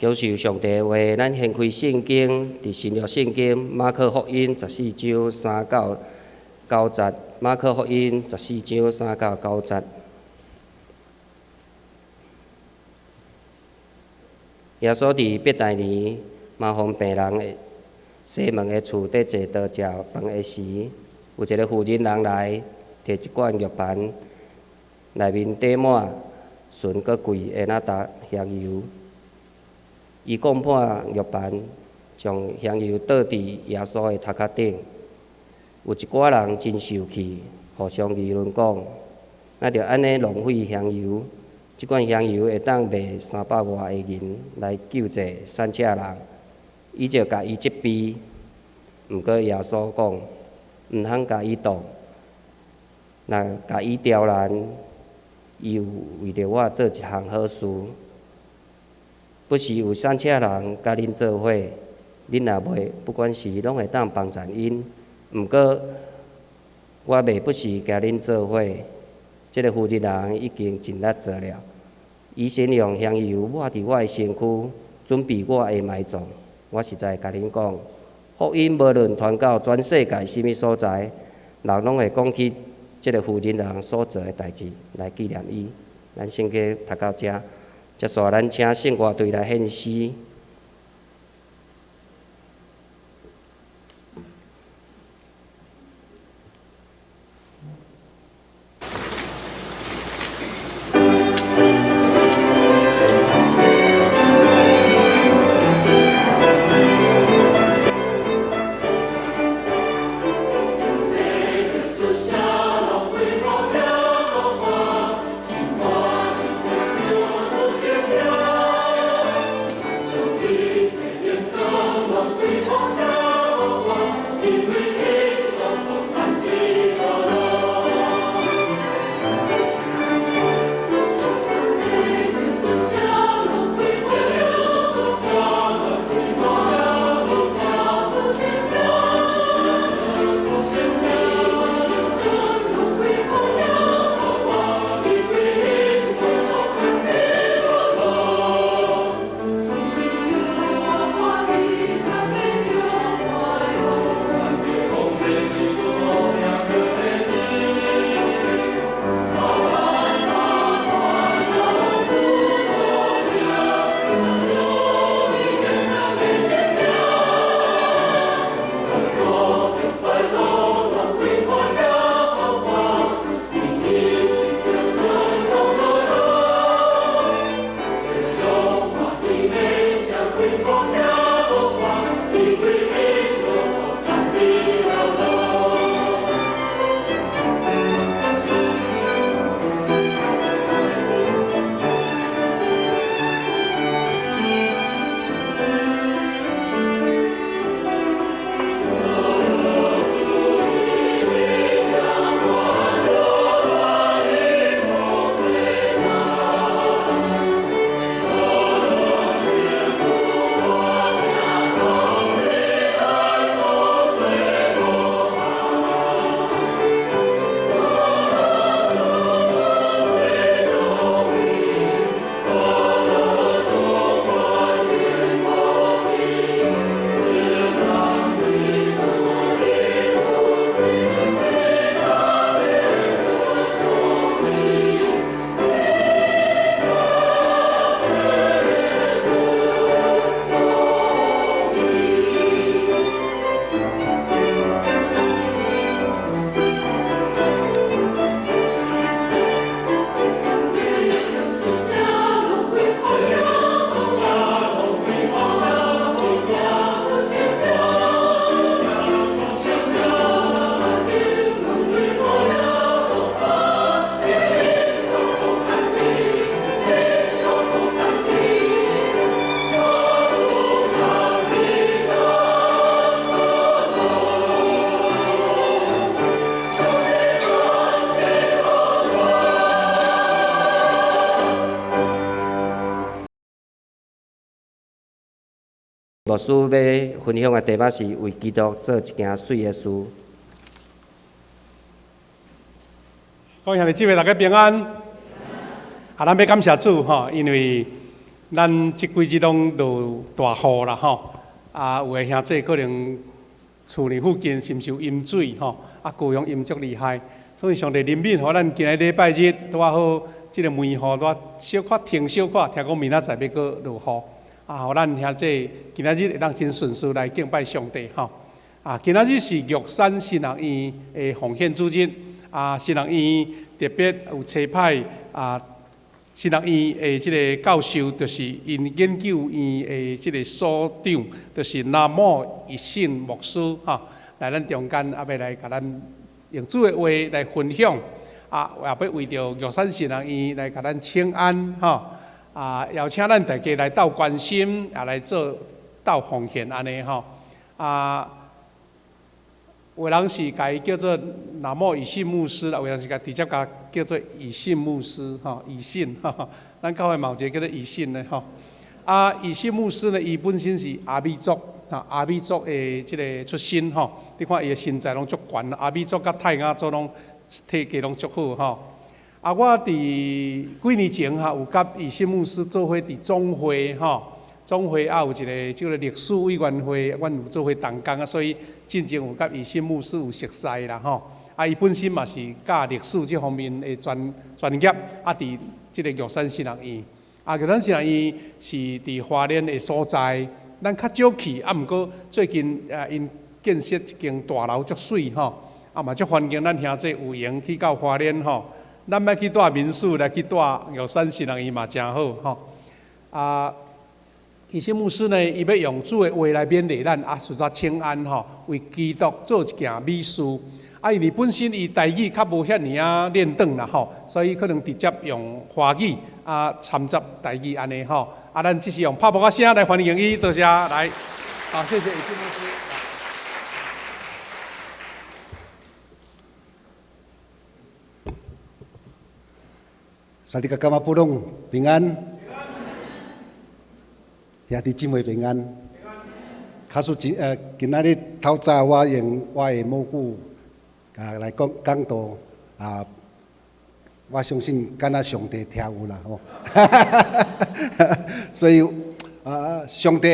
享受上帝的話，咱掀開聖經，佇新約聖經馬可福音14章3到9節。馬可福音14章3到9節。耶穌佇伯大尼麻風病人的西門的厝底坐桌食飯的時，有一个婦人人來，提一罐玉盤，內面缀滿純閣貴的哪噠香油。伊講破玉盤，將香油倒佇耶穌的頭殼頂。有一寡人真受氣，互相議論講：若著按呢浪費香油，這罐香油會當賣300外的銀來救濟散赤人。伊就共伊責備。毋過耶穌講：毋通共伊動，若共伊刁難，伊有為著我做一項好事。不時有散赤人佮恁做伙，恁若袂，不管是攏會當幫贊𪜶。毋過，我袂不時共恁做伙。這个婦人已經盡力做了，伊先用香油抹佇我的身軀，準備我的埋葬。我實在共恁講，福音無論傳到全世界啥物所在，人攏會講起這个婦人所做的代誌來紀念伊。咱聖經讀到遮。接續咱請聖歌隊來獻詩。主牧師欲分享的題目是為基督做一件媠的事。各位兄弟姊妹，大家平安。啊，咱欲感謝主吼，因為咱這幾日攏落大雨啦吼。啊，有的兄弟可能厝裡附近是毋是有淹水吼？啊，高雄淹足厲害，所以上帝憐憫，予咱今日禮拜日拄仔好，這個梅雨拄仔小可停小可，聽講明仔載欲閣落雨。啊，予咱兄弟今仔日會當真順遂來敬拜上帝吼。啊，今仔日是玉山神學院的奉獻主日。啊，神學院特別有差派啊，神學院的這个教授，就是𪜶研究院的這个所長，就是南無一信牧師吼，來咱中間啊，欲來共咱用主的話來分享。啊，也欲為著玉山神學院來共咱請安吼。啊，邀請咱大家來鬥關心，也來做鬥奉獻按呢吼。啊，有的人是共伊叫做南無以信牧師啦，有的人是共直接共叫做以信牧師吼，以信，咱教會嘛有一个叫做以信的吼。啊，以信牧師呢，伊本身是阿美族，啊，阿美族的這个出身吼。你看伊的身材攏足懸，阿美族佮泰雅族攏體格攏足好吼。啊，我佇幾年前哈，有佮以信牧師做伙佇總會吼，總會也有一个這个歷史委員會，阮有做伙同工啊，所以進前有佮以信牧師有熟似啦吼。啊，伊本身嘛是教歷史這方面的專專業，啊，佇這个玉山神學院，啊，玉山神學院是佇花蓮的所在，咱較少去，啊，毋過最近啊，𪜶建設一間大樓足媠吼，啊嘛足歡迎咱兄弟有閒去到花蓮吼。咱欲去蹛民宿，來去蹛玉山神學院嘛誠好吼。啊，以信牧師呢，伊欲用主的話來勉勵咱，啊，實在請安吼，為基督做一件美事。啊，因為本身伊台語較無遐爾仔輪轉啦吼，所以可能直接用華語啊摻雜台語按呢吼。啊，咱這時用拍噗仔聲來歡迎伊，多謝來。好，謝謝以信牧師。薩利嘎嘎瑪布隆平安，兄弟姊妹平安。卡數今今仔日透早我用我的母語啊來講講道啊，我相信敢若上帝聽有啦吼。所以啊，上帝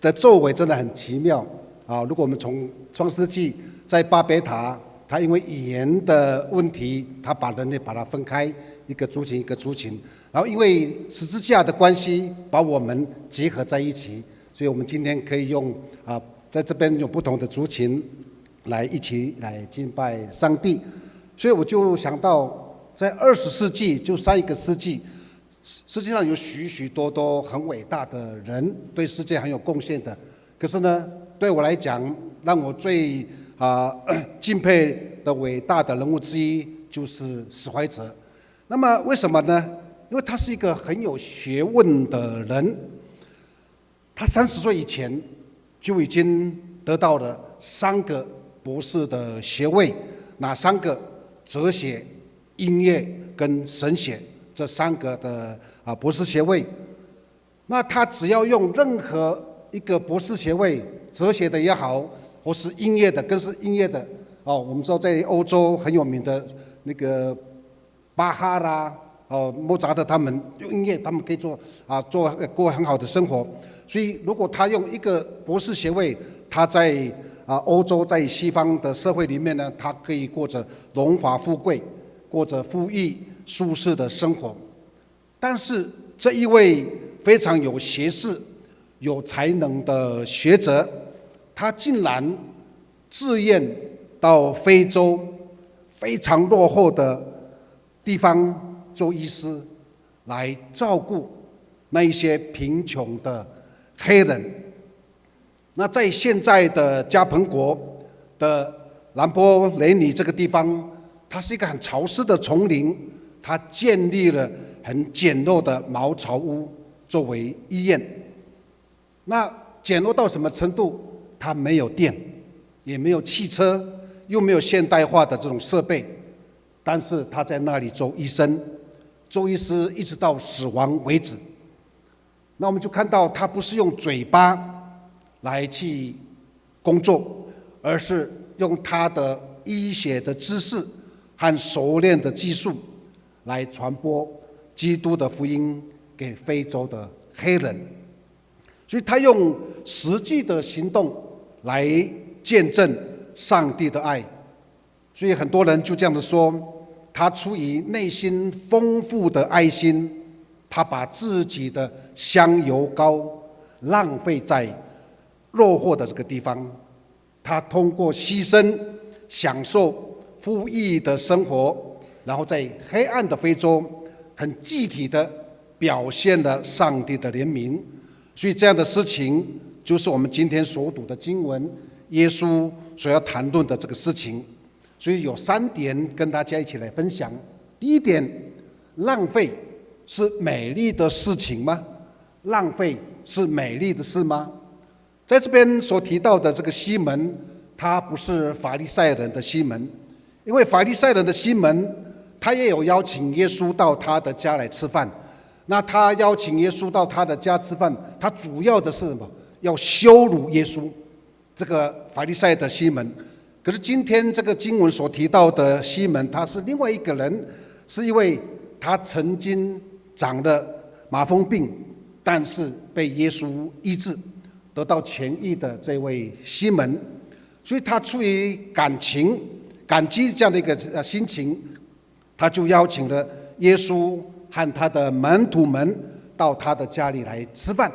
的作為真的很奇妙啊！如果我們從創世紀在巴別塔，他因為語言的問題，他把人類把它分開。一個族群一個族群，然後因為十字架的關係，把我們結合在一起，所以我們今天可以用啊，在這邊有不同的族群來一起來敬拜上帝。所以我就想到，在20世紀，就上一個世紀，世界上有許許多多很偉大的人，對世界很有貢獻的。可是呢，對我來講，讓我最啊敬佩的偉大的人物之一，就是史懷哲。那麼為什麼呢？因為他是一個很有學問的人。他30歲以前就已經得到了三個博士的學位，哪三個？哲學、音樂跟神學這三個的啊博士學位。那他只要用任何一個博士學位，哲學的也好，或是音樂的，更是音樂的哦。我們知道在歐洲很有名的那個巴哈啦，哦，莫扎特他們用音樂，他們可以做啊，做過很好的生活。所以，如果他用一個博士學位，他在啊歐洲在西方的社會裡面呢，他可以過着榮華富貴，過着富裕舒適的生活。但是這一位非常有學識、有才能的學者，他竟然自願到非洲非常落後的地方做醫師，來照顧那一些貧窮的黑人。那在現在的加蓬國的蘭波雷尼這個地方，它是一個很潮濕的叢林，它建立了很簡陋的茅草屋作為醫院。那簡陋到什麼程度？它沒有電，也沒有汽車，又沒有現代化的這種設備。但是他在那裡做醫生，做醫師一直到死亡為止。那我們就看到他不是用嘴巴来去工作，而是用他的医学的知识和熟练的技术来传播基督的福音给非洲的黑人。所以他用实际的行动来见证上帝的爱。所以很多人就这样子说，他出于内心丰富的爱心，他把自己的香油膏浪费在落后的这个地方。他通过牺牲，享受富裕的生活，然后在黑暗的非洲，很具体的表现了上帝的怜悯。所以这样的事情，就是我们今天所读的经文，耶稣所要谈论的这个事情。所以有三点跟大家一起来分享。第一点，浪费是美丽的事情吗？浪费是美丽的事吗？在这边所提到的这个西门，他不是法利赛人的西门，因为法利赛人的西门，他也有邀请耶稣到他的家来吃饭。那他邀请耶稣到他的家吃饭，他主要的是什么？要羞辱耶稣，这个法利赛的西门。可是今天这个经文所提到的西门，他是另外一个人，是因为他曾经长了麻风病，但是被耶稣医治，得到痊愈的这位西门，所以他出于感情、感激这样的一个心情，他就邀请了耶稣和他的门徒们到他的家里来吃饭。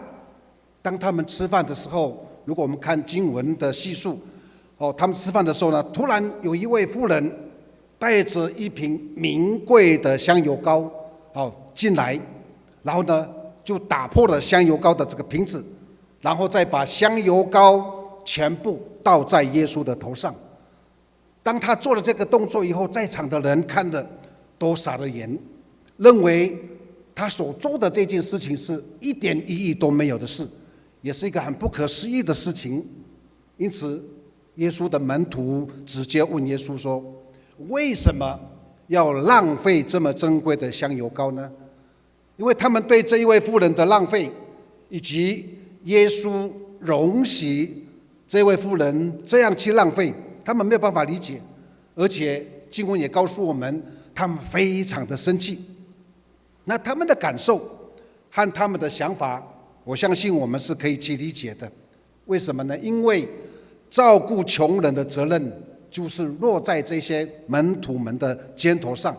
当他们吃饭的时候，如果我们看经文的叙述，哦，他们吃饭的时候呢，突然有一位妇人带着一瓶名贵的香油膏，哦，进来，然后呢，就打破了香油膏的这个瓶子，然后再把香油膏全部倒在耶稣的头上。当他做了这个动作以后，在场的人看了都傻了眼，认为他所做的这件事情是一点意义都没有的事，也是一个很不可思议的事情。因此，耶稣的门徒直接问耶稣说：“为什么要浪费这么珍贵的香油膏呢？”因为他们对这一位妇人的浪费，以及耶稣容许这位妇人这样去浪费，他们没有办法理解。而且经文也告诉我们，他们非常的生气。那他们的感受和他们的想法，我相信我们是可以去理解的。为什么呢？因为照顾穷人的责任就是落在这些门徒们的肩头上，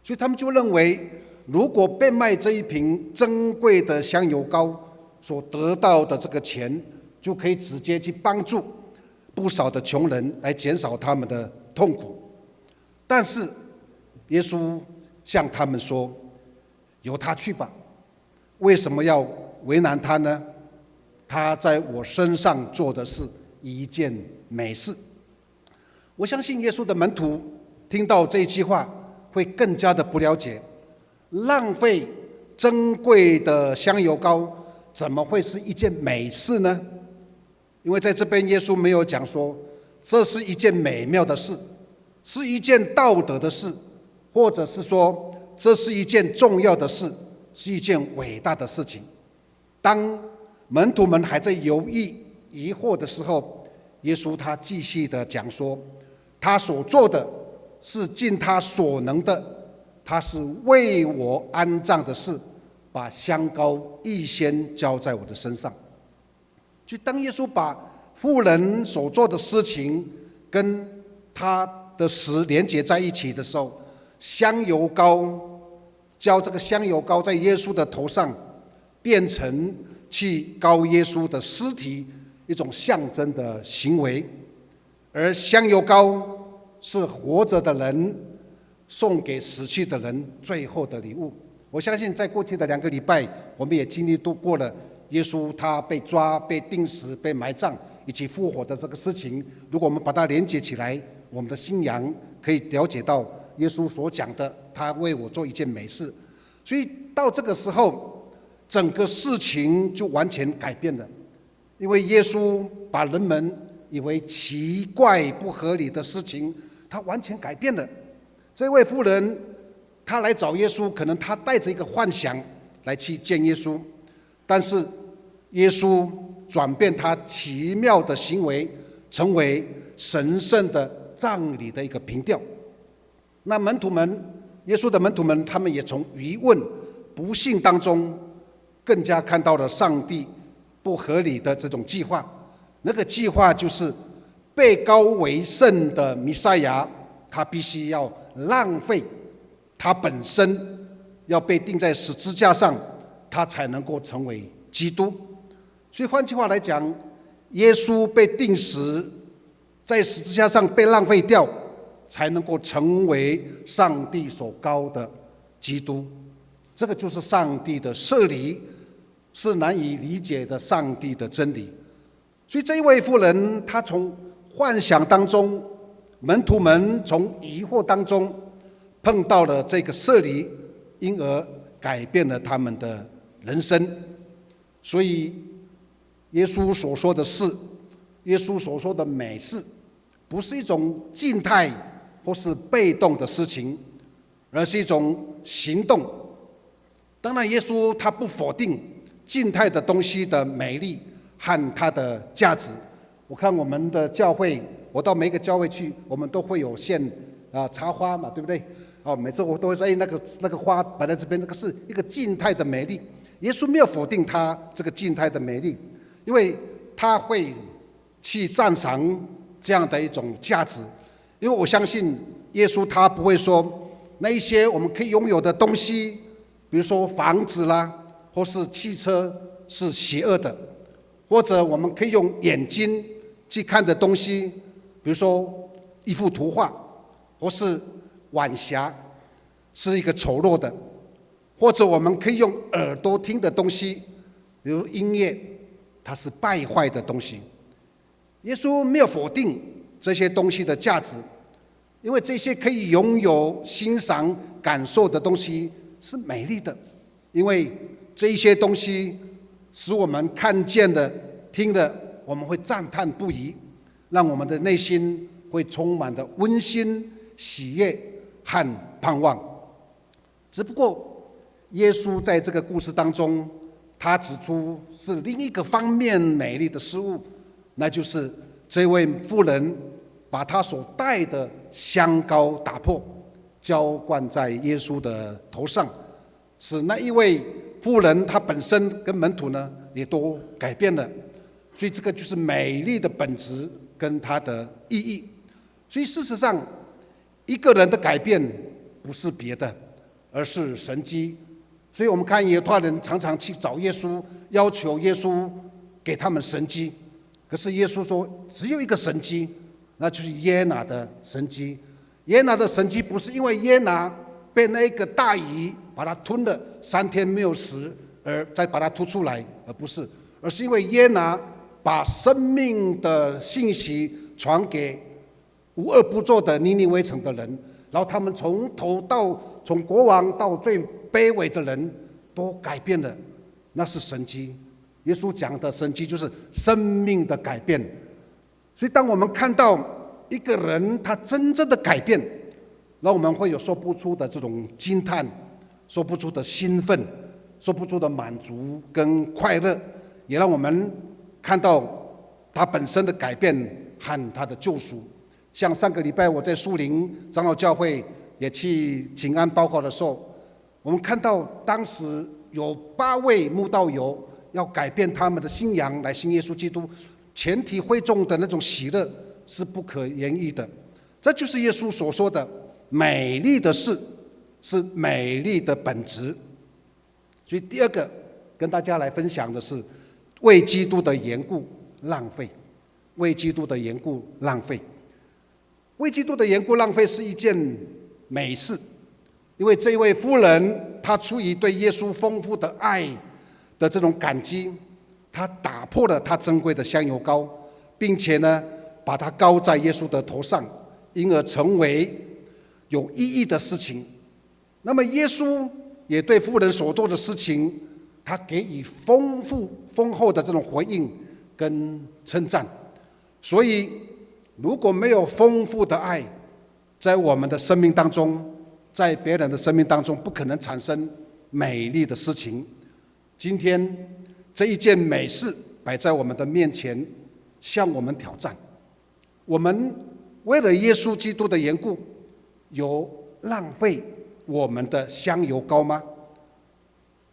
所以他们就认为，如果变卖这一瓶珍贵的香油膏所得到的这个钱，就可以直接去帮助不少的穷人，来减少他们的痛苦。但是耶稣向他们说：“由他去吧，为什么要为难他呢？他在我身上做的是一件美事。”我相信耶稣的门徒听到这一句话，会更加的不了解，浪费珍贵的香油膏怎么会是一件美事呢？因为在这边耶稣没有讲说这是一件美妙的事，是一件道德的事，或者是说这是一件重要的事，是一件伟大的事情。当门徒们还在犹豫疑惑的时候，耶稣他继续的讲说，他所做的是尽他所能的，他是为我安葬的事，把香膏预先浇在我的身上。就当耶稣把妇人所做的事情跟他的死连接在一起的时候，香油膏浇这个香油膏在耶稣的头上，变成去膏耶稣的尸体一种象征的行为，而香油膏是活着的人送给死去的人最后的礼物。我相信在过去的2个礼拜，我们也经历度过了耶稣他被抓、被钉死、被埋葬以及复活的这个事情。如果我们把它连接起来，我们的信仰可以了解到耶稣所讲的，他为我做一件美事。所以到这个时候，整个事情就完全改变了，因为耶稣把人们以为奇怪不合理的事情，他完全改变了。这位妇人，她来找耶稣，可能她带着一个幻想来去见耶稣，但是耶稣轉變他奇妙的行為，成為神聖的葬禮的一個憑吊。那門徒們，耶穌的門徒們，他們也從疑問、不信當中，更加看到了上帝不合理的這種計劃。那個計劃就是被膏為聖的彌賽亞，他必須要浪費他本身，要被釘在十字架上，他才能夠成為基督。所以換句話來講，耶穌被釘死在十字架上被浪費掉，才能夠成為上帝所膏的基督。這個就是上帝的設立，是難以理解的上帝的真理。所以這一位婦人，她從幻想當中，門徒們從疑惑當中碰到了這個設立，因而改變了他們的人生。所以耶穌所說的事，耶穌所說的美事，不是一種靜態或是被動的事情，而是一種行動。當然，耶穌他不否定靜態的東西的美麗和它的價值。我看我們的教會，我到每個教會去，我們都會有獻啊插花嘛，對不對？哦，每次我都會說，哎，那個花擺在這邊，那個是一個靜態的美麗。耶穌沒有否定它這個靜態的美麗，因為他會去讚賞這樣的一種價值。因為我相信耶穌他不會說那一些我們可以擁有的東西，比如說房子啦，或是汽車是邪惡的，或者我們可以用眼睛去看的東西，比如說一幅圖畫，或是晚霞，是一個醜陋的，或者我們可以用耳朵聽的東西，比如音樂，它是敗壞的東西。耶穌沒有否定這些東西的價值，因為這些可以擁有、欣賞、感受的東西是美麗的，因為這一些東西使我們看見的、聽的，我們會讚嘆不已，讓我們的內心會充滿的溫馨、喜悅和盼望。只不過，耶穌在這個故事當中，他指出是另一個方面美麗的事物，那就是這位婦人把她所帶的香膏打破，澆灌在耶穌的頭上，使那一位婦人她本身跟門徒呢也都改變了。所以這個就是美麗的本質跟它的意義。所以事實上，一個人的改變不是別的，而是神蹟。所以我們看猶太人常常去找耶穌，要求耶穌給他們神蹟。可是耶穌說，只有一個神蹟，那就是約拿的神蹟。約拿的神蹟不是因為約拿被那個大魚把他吞了3天沒有死，而再把他吐出來，而不是，而是因為約拿把生命的信息傳給無惡不作的尼尼微城的人，然後他們從頭到從國王到最卑微的人都改變了，那是神蹟。耶穌講的神蹟就是生命的改變。所以，當我們看到一個人他真正的改變，那我們會有說不出的這種驚嘆，說不出的興奮，說不出的滿足跟快樂，也讓我們看到他本身的改變和他的救贖。像上個禮拜我在樹林長老教會也去請安報告的時候，我們看到當時有八位慕道友要改變他們的信仰來信耶穌基督，全體會眾的那種喜樂是不可言喻的。這就是耶穌所說的美麗的事，是美麗的本質。所以第二個跟大家來分享的是，為基督的緣故浪費，為基督的緣故浪費，為基督的緣故浪費是一件美事，因為這位婦人她出於對耶穌豐富的愛的這種感激，她打破了她珍貴的香油膏，並且呢，把它膏在耶穌的頭上，因而成為有意義的事情。那麼耶穌也對婦人所做的事情，他給予豐富豐厚的這種回應跟稱讚。所以，如果沒有豐富的愛，在我們的生命當中，在別人的生命當中，不可能產生美麗的事情。今天這一件美事，摆在我们的面前，向我们挑战。我们为了耶稣基督的缘故，有浪费我们的香油膏吗？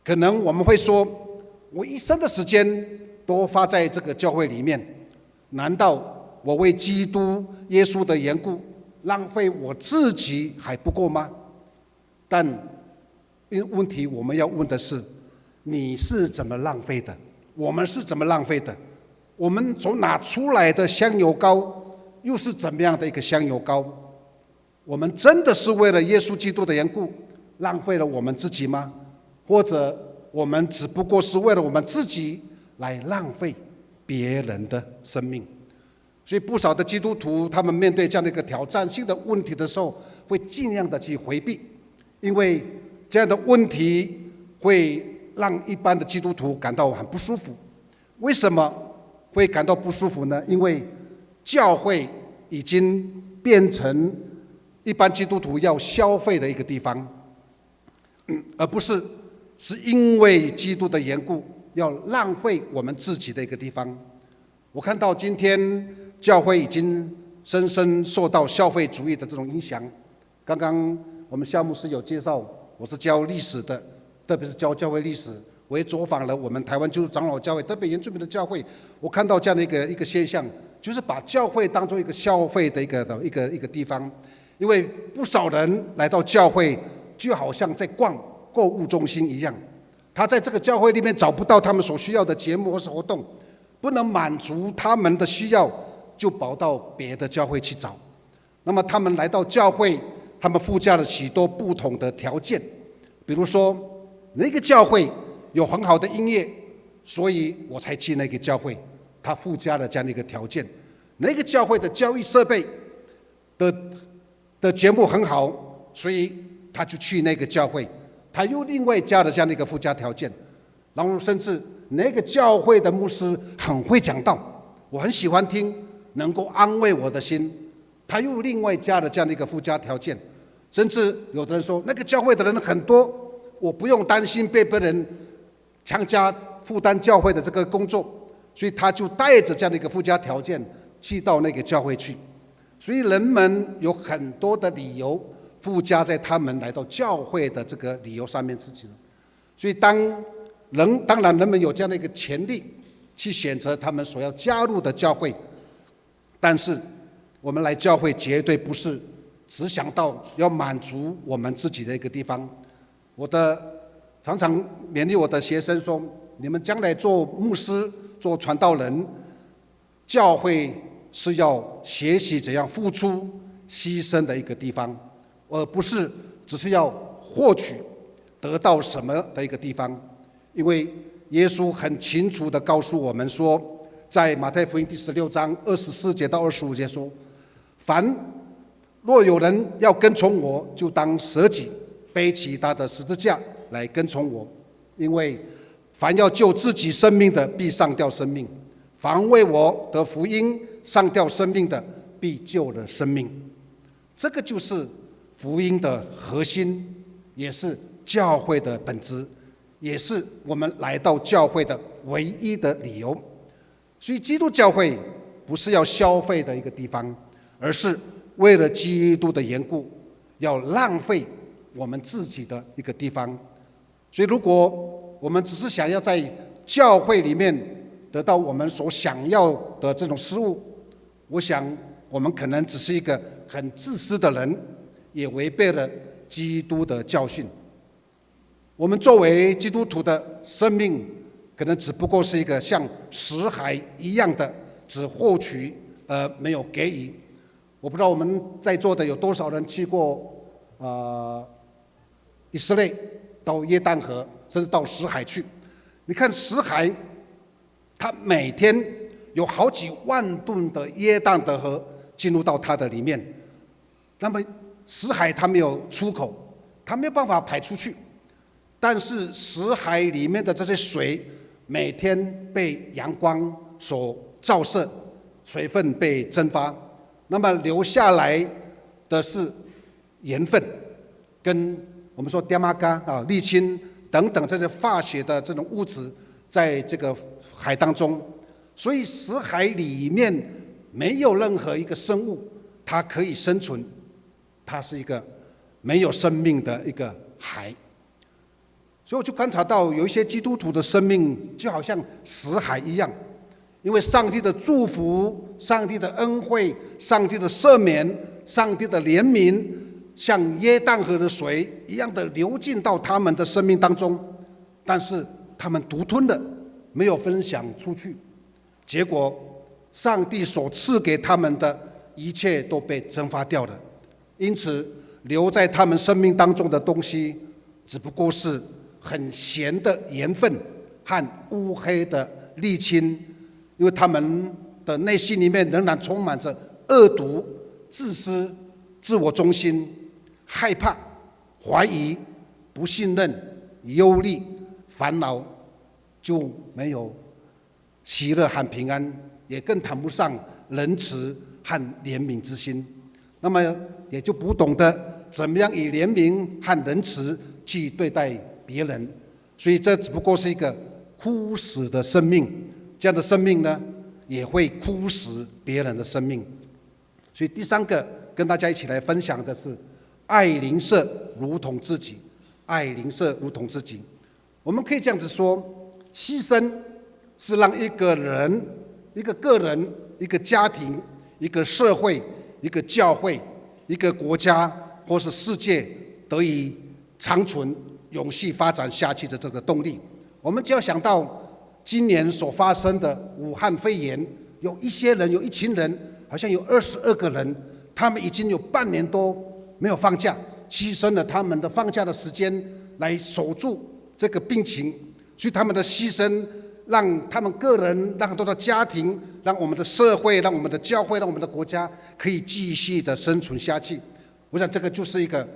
可能我们会说，我一生的时间都花在这个教会里面，难道我为基督耶稣的缘故浪费我自己还不够吗？但因问题我们要问的是，你是怎么浪费的？我们是怎么浪费的？我们从哪出来的香油膏，又是怎么样的一个香油膏？我们真的是为了耶稣基督的缘故浪费了我们自己吗？或者我们只不过是为了我们自己来浪费别人的生命？所以不少的基督徒，他们面对这样的一个挑战性的问题的时候，会尽量的去回避，因为这样的问题会让一般的基督徒感到很不舒服。为什么会感到不舒服呢？因为教会已经变成一般基督徒要消费的一个地方，而不是是因为基督的缘故要浪费我们自己的一个地方。我看到今天教会已经深深受到消费主义的这种影响。刚刚我们夏牧师有介绍，我是教历史的，特别是教教会历史。我也走访了我们台湾基督长老教会，特别原住民的教会，我看到这样的一个现象，就是把教会当做一个消费的一个地方，因为不少人来到教会，就好像在逛购物中心一样，他在这个教会里面找不到他们所需要的节目或是活动，不能满足他们的需要，就跑到别的教会去找。那么他们来到教会，他们附加了许多不同的条件，比如说那个教会有很好的音乐，所以我才去那个教会。他附加了这样的一个条件。那个教会的教育设备的节目很好，所以他就去那个教会。他又另外加了这样的一个附加条件，然后甚至那个教会的牧师很会讲道，我很喜欢听，能够安慰我的心。他又另外加了这样的一个附加条件，甚至有的人说那个教会的人很多，我不用担心被别人强加负担教会的这个工作，所以他就带着这样的一个附加条件去到那个教会去。所以人们有很多的理由附加在他们来到教会的这个理由上面自己。所以当然人们有这样的一个权利去选择他们所要加入的教会，但是我们来教会绝对不是只想到要满足我们自己的一个地方。我的常常勉励我的学生说：“你们将来做牧师、做传道人，教会是要学习怎样付出、牺牲的一个地方，而不是只是要获取、得到什么的一个地方。”因为耶稣很清楚的告诉我们说，在马太福音第16章24节到25节说：“凡若有人要跟从我，就当舍己，背起他的十字架来跟从我。因为凡要救自己生命的，必丧掉生命；凡为我的福音丧掉生命的，必救了生命。”这个就是福音的核心，也是教会的本质，也是我们来到教会的唯一的理由。所以，基督教会不是要消费的一个地方，而是为了基督的缘故，要浪费我们自己的一个地方。所以，如果我们只是想要在教会里面得到我们所想要的这种事物，我想我们可能只是一个很自私的人，也违背了基督的教训。我们作为基督徒的生命，可能只不过是一个像死海一样的，只获取而没有给予。我不知道我们在座的有多少人去过以色列，到约旦河，甚至到死海去。你看死海，它每天有好几万吨的约旦的河进入到它的里面。那么死海它没有出口，它没有办法排出去。但是死海里面的这些水，每天被阳光所照射，水分被蒸发，那么留下来的是盐分，跟我们说点仔胶啊、沥青等等这些化学的这种物质，在这个海当中。所以死海裡面沒有任何一個生物它可以生存，它是一個沒有生命的一個海。所以我就觀察到有一些基督徒的生命就好像死海一樣，因為上帝的祝福、上帝的恩惠、上帝的赦免、上帝的憐憫，像約旦河的水一樣的流進到他們的生命當中，但是他們獨吞的，沒有分享出去，結果上帝所賜給他們的一切都被蒸發掉了。因此，留在他們生命當中的東西，只不過是很鹹的鹽分和烏黑的瀝青，因為他們的內心裡面仍然充滿着惡毒、自私、自我中心、害怕、懷疑、不信任、憂慮、煩惱，就沒有喜樂和平安，也更談不上仁慈和憐憫之心。那麼也就不懂得怎麼樣以憐憫和仁慈去對待別人，所以這只不過是一個枯死的生命。這樣的生命呢，也會枯死別人的生命。所以第三個跟大家一起來分享的是，愛鄰舍如同自己，愛鄰舍如同自己。我們可以這樣子說，犧牲是讓一個人、一個個人、一個家庭、一個社會、一個教會、一個國家或是世界得以長存、永續發展下去的這個動力。我們只要想到今年所發生的武漢肺炎，有一些人，有一群人，好像有22個人，他們已經有半年多沒有放假，犧牲了他們的放假的時間來守住這個病情，所以他們的犧牲，讓他們個人、讓很多的家庭、讓我們的社會、讓我們的教會、讓我們的國家可以繼續的生存下去。我想這個就是一個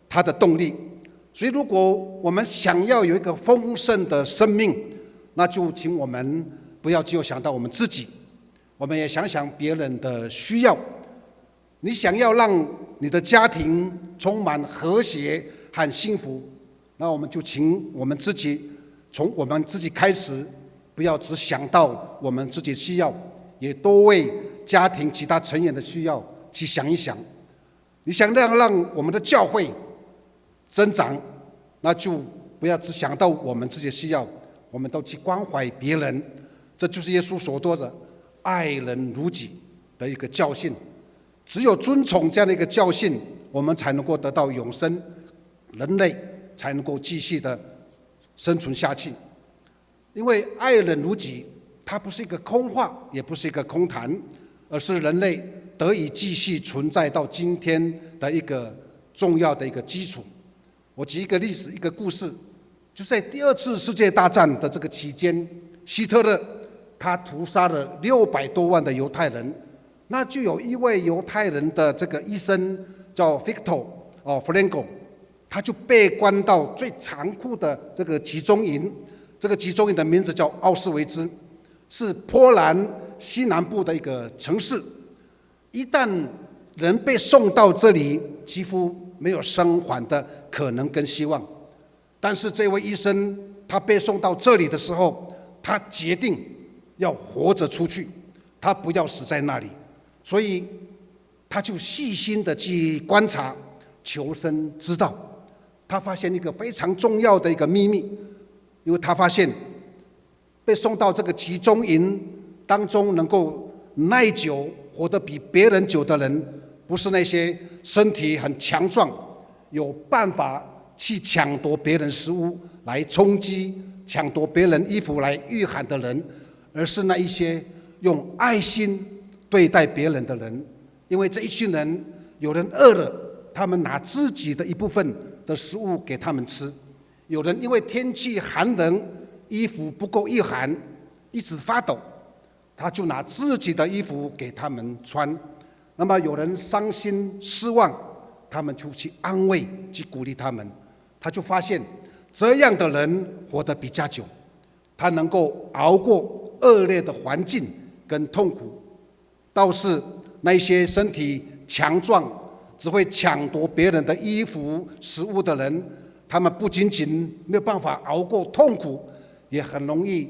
它的動力。所以，如果我們想要有一個豐盛的生命，那就請我們不要只有想到我們自己，我們也想想別人的需要。你想要讓你的家庭充滿和諧和幸福，那我們就請我們自己從我們自己開始，不要只想到我們自己需要，也多為家庭其他成員的需要去想一想。你想讓我們的教會增長，那就不要只想到我們自己的需要，我們都去關懷別人。這就是耶穌所說的“愛人如己”的一個教訓。只有遵從這樣的一個教訓，我們才能夠得到永生，人類才能夠繼續的生存下去。因為愛人如己，它不是一個空話，也不是一個空談，而是人類得以繼續存在到今天的一個重要的一個基礎。我舉一個例子，一個故事，就在第二次世界大戰的這個期間，希特勒他屠殺了600多萬的猶太人，那就有一位猶太人的這個醫生叫 Victor 哦 Frankl，他就被關到最殘酷的這個集中營，這個集中營的名字叫奧斯維茲，是波蘭西南部的一個城市。一旦人被送到這裡，幾乎沒有生還的可能跟希望。但是這位醫生他被送到這裡的時候，他決定要活着出去，他不要死在那裡，所以他就細心的去觀察求生之道。他發現一個非常重要的一個秘密，因為他發現被送到這個集中營當中能夠耐久、活得比別人久的人，不是那些身體很強壯、有辦法去搶奪別人食物來充飢、搶奪別人衣服來御寒的人，而是那一些用愛心對待別人的人。因為這一群人，有人餓了，他們拿自己的一部分的食物給他們吃；有人因為天氣寒冷，衣服不夠御寒，一直發抖，他就拿自己的衣服給他們穿。那麼有人傷心失望，他們就去安慰、去鼓勵他們。他就發現這樣的人活得比較久，他能夠熬過惡劣的環境跟痛苦。倒是那些身體強壯、只會搶奪別人的衣服、食物的人，他們不僅僅沒有辦法熬過痛苦，也很容易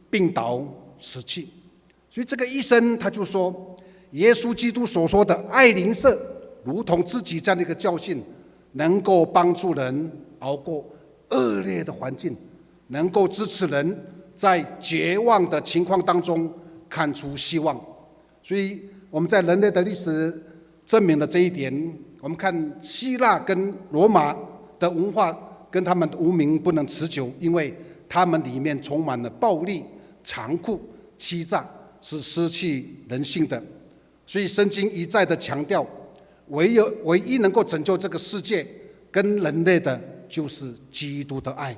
病倒死去。所以這個醫生他就說，耶穌基督所說的愛鄰舍如同自己這樣的一個教訓，能夠幫助人熬過惡劣的環境，能夠支持人在絕望的情況當中看出希望。所以我們在人類的歷史證明了這一點。我們看希臘跟羅馬的文化跟他們的文明不能持久，因為他們裡面充滿了暴力、殘酷、欺詐，是失去人性的。所以聖經一再的強調，唯一能夠拯救這個世界跟人類的，就是基督的愛。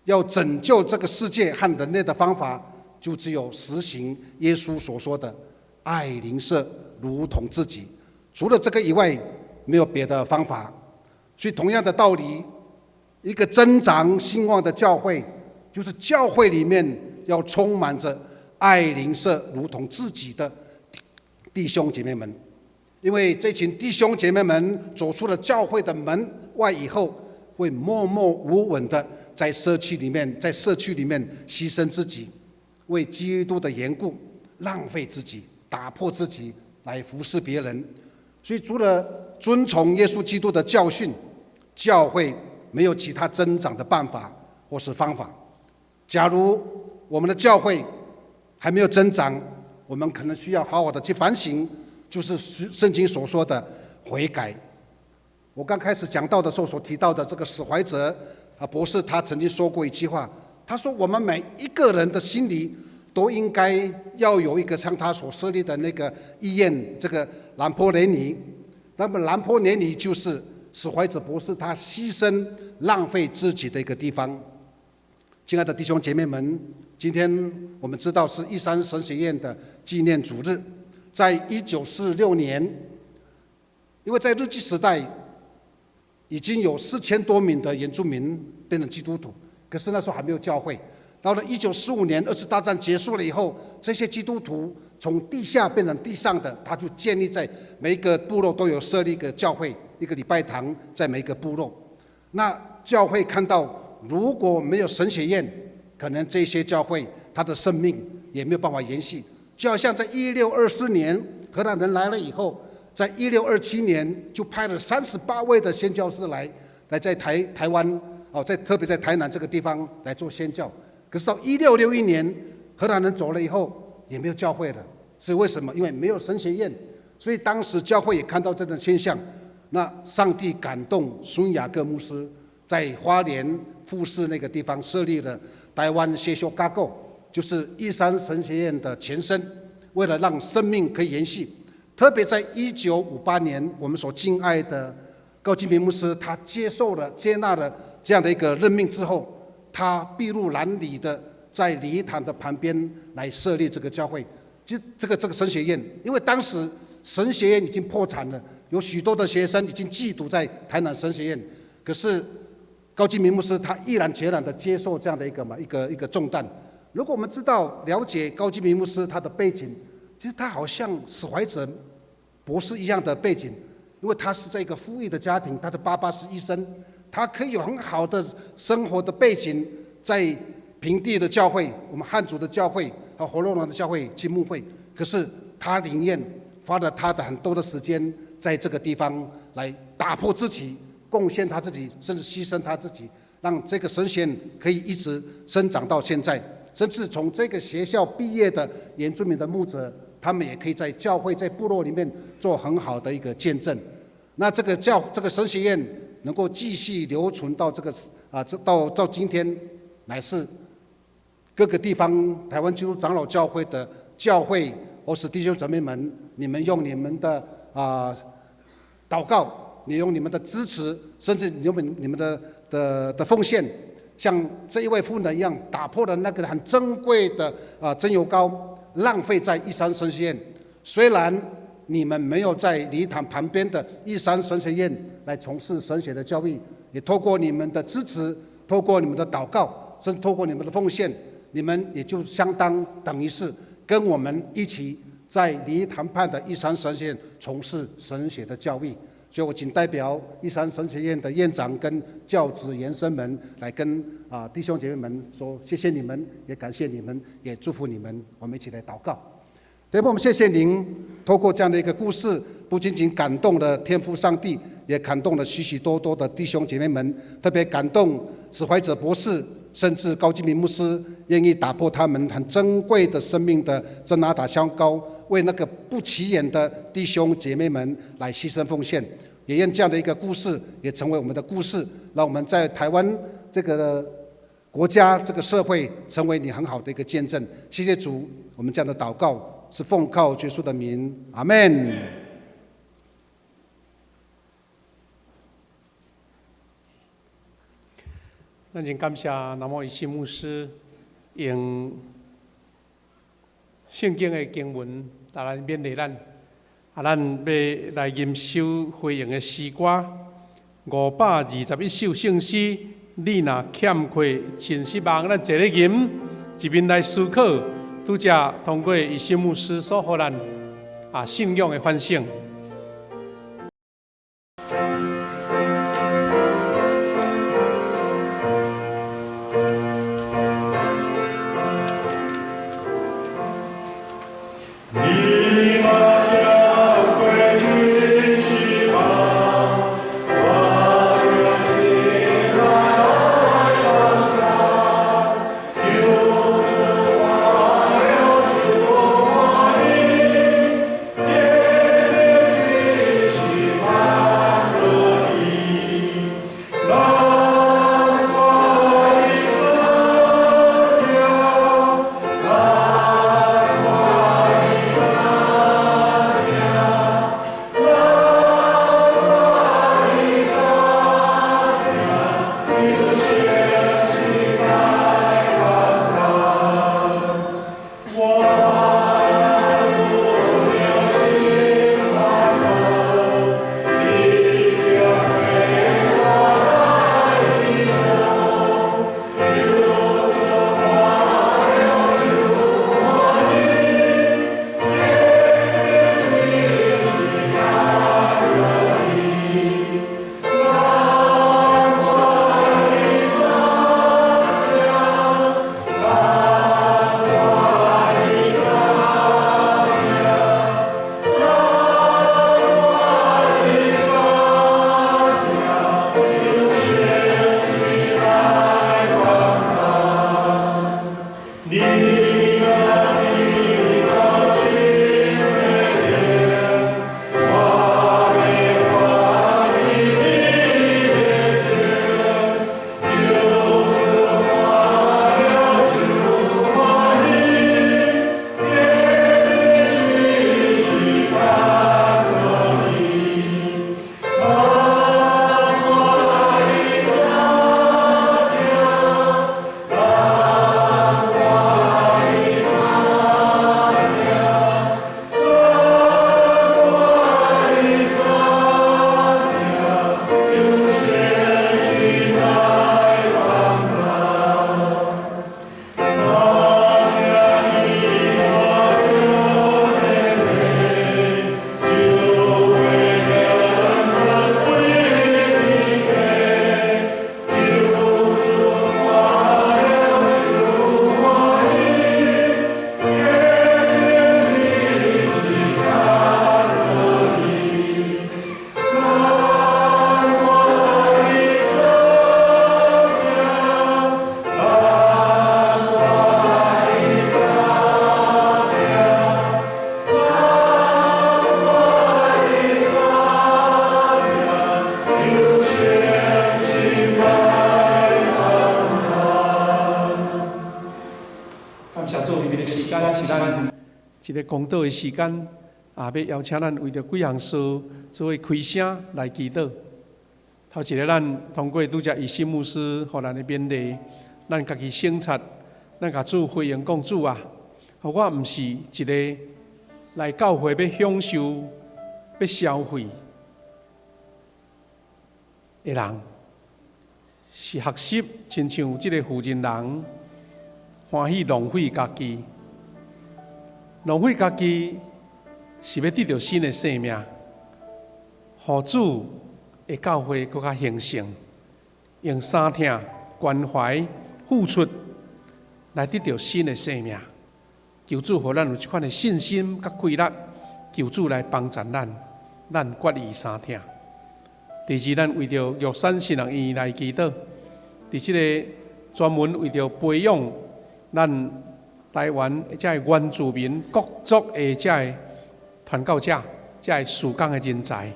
要拯救這個世界和人類的方法，就只有實行耶穌所說的愛鄰舍如同自己。除了這個以外，沒有別的方法。所以同樣的道理，一個增長興旺的教會，就是教會裡面要充滿着愛鄰舍如同自己的弟兄姐妹們。因為這群弟兄姐妹們走出了教會的門外以後，會默默無聞的在社區裡面，在社區裡面犧牲自己，為基督的緣故浪費自己，打破自己來服侍別人。所以除了遵從耶穌基督的教訓，教會沒有其他增長的辦法或是方法。假如我們的教會還沒有增長，我們可能需要好好的去反省，就是聖經所說的悔改。我剛開始講道的時候所提到的這個史懷哲博士，他曾經說過一句話，他說我們每一個人的心裡都應該要有一個像他所設立的那個醫院，這個蘭坡連尼。那麼蘭坡連尼就是史懷哲博士他犧牲浪費自己的一個地方。親愛的弟兄姐妹們，今天我們知道是玉山神學院的紀念主日，在1946年，因為在日據時代已經有4000多名的原住民變成基督徒，可是那時候還沒有教會。到了1945年，二次大戰結束了以後，這些基督徒從地下變成地上的，他就建立在每一個部落都有設立一個教會，一個禮拜堂，在每一個部落。那教會看到如果沒有神學院，可能這些教會他的生命也沒有辦法延續。就好像在1624年荷蘭人來了以後，在1627年就派了38位的宣教士來在台灣哦，在特別在台南這個地方來做宣教。可是到1661年，荷蘭人走了以後，也沒有教會了。是為什麼？因為沒有神學院，所以當時教會也看到這種現象。那上帝感動孫雅各牧師，在花蓮富士那個地方設立了台灣學校架構，就是玉山神學院的前身。為了讓生命可以延續，特別在1958年，我們所敬愛的高金平牧師，他接受了、接納了這樣的一個任命之後，他篳路藍縷的在禮堂的旁邊來設立這個教會，就這個神學院，因為當時神學院已經破產了，有許多的學生已經寄讀在台南神學院，可是高金明牧師他毅然決然的接受這樣的一個嘛一個一個重擔。如果我們知道了解高金明牧師他的背景，其實他好像史懷哲博士一樣的背景，因為他是在一個富裕的家庭，他的爸爸是醫生，他可以有很好的生活的背景，在平地的教會，我們漢族的教會和火龍人的教會去牧會，可是他寧願花了他的很多的時間在這個地方來打破自己，貢獻他自己，甚至犧牲他自己，讓這個神學院可以一直生長到現在。甚至從這個學校畢業的原住民的牧者，他們也可以在教會、在部落裡面做很好的一個見證。那這個神學院能夠繼續留存到這個啊，這到今天，乃是各個地方台灣基督長老教會的教會或是弟兄姊妹們，你們用你們的禱告，你用你們的支持，甚至你們的奉獻，像這一位婦人一樣，打破了那個很珍貴的真油膏，浪費在玉山神學院。雖然你們沒有在禮堂旁邊的玉山神學院來從事神學的教育，也透過你們的支持，透過你們的禱告，甚至透過你們的奉獻，你們也就相當等於是跟我們一起在禮堂旁的玉山神學院從事神學的教育。所以我謹代表玉山神學院的院長跟教職員生們來跟弟兄姐妹們說，謝謝你們，也感謝你們，也祝福你們。我們一起來禱告。天父，我們謝謝您，透過這樣的一個故事，不僅僅感動了天父上帝，也感動了許許多多的弟兄姐妹們，特別感動史懷哲博士，甚至高金明牧師，願意打破他們很珍貴的生命的真哪噠香膏，為那個不起眼的弟兄姐妹們來犧牲奉獻。也願這樣的一個故事也成為我們的故事，讓我們在台灣這個國家、這個社會成為你很好的一個見證。謝謝主，我們這樣的禱告是奉靠耶穌的名，阿門。咱真感謝南無一心牧師用聖經的經文來勉勵咱。啊，咱欲來吟首回應的詩歌521首聖詩。你若欠缺真失望，咱坐咧吟，一面來思考，拄才通過一心牧師所予咱信仰的反省。一个公道的時間，也欲邀請咱為著幾項事做伙開聲來祈禱。頭一个，咱通過拄才醫生牧師予咱的勉勵，咱家己省察，咱共主回應講主啊，我毋是一个來教會欲享受、欲消費的人，是學習親像這个婦人人歡喜浪費家己。浪費家己是欲得著新的生命，予主的教會閣較興盛，用三疼關懷付出來得著新的生命。求主予咱有這款的信心佮氣力，求主來幫助咱，咱決意相疼。第二，咱為著玉山神學院來祈禱，佇這个專門為著培養咱台灣這个原住民各族的這个傳教者、這个事工的人才，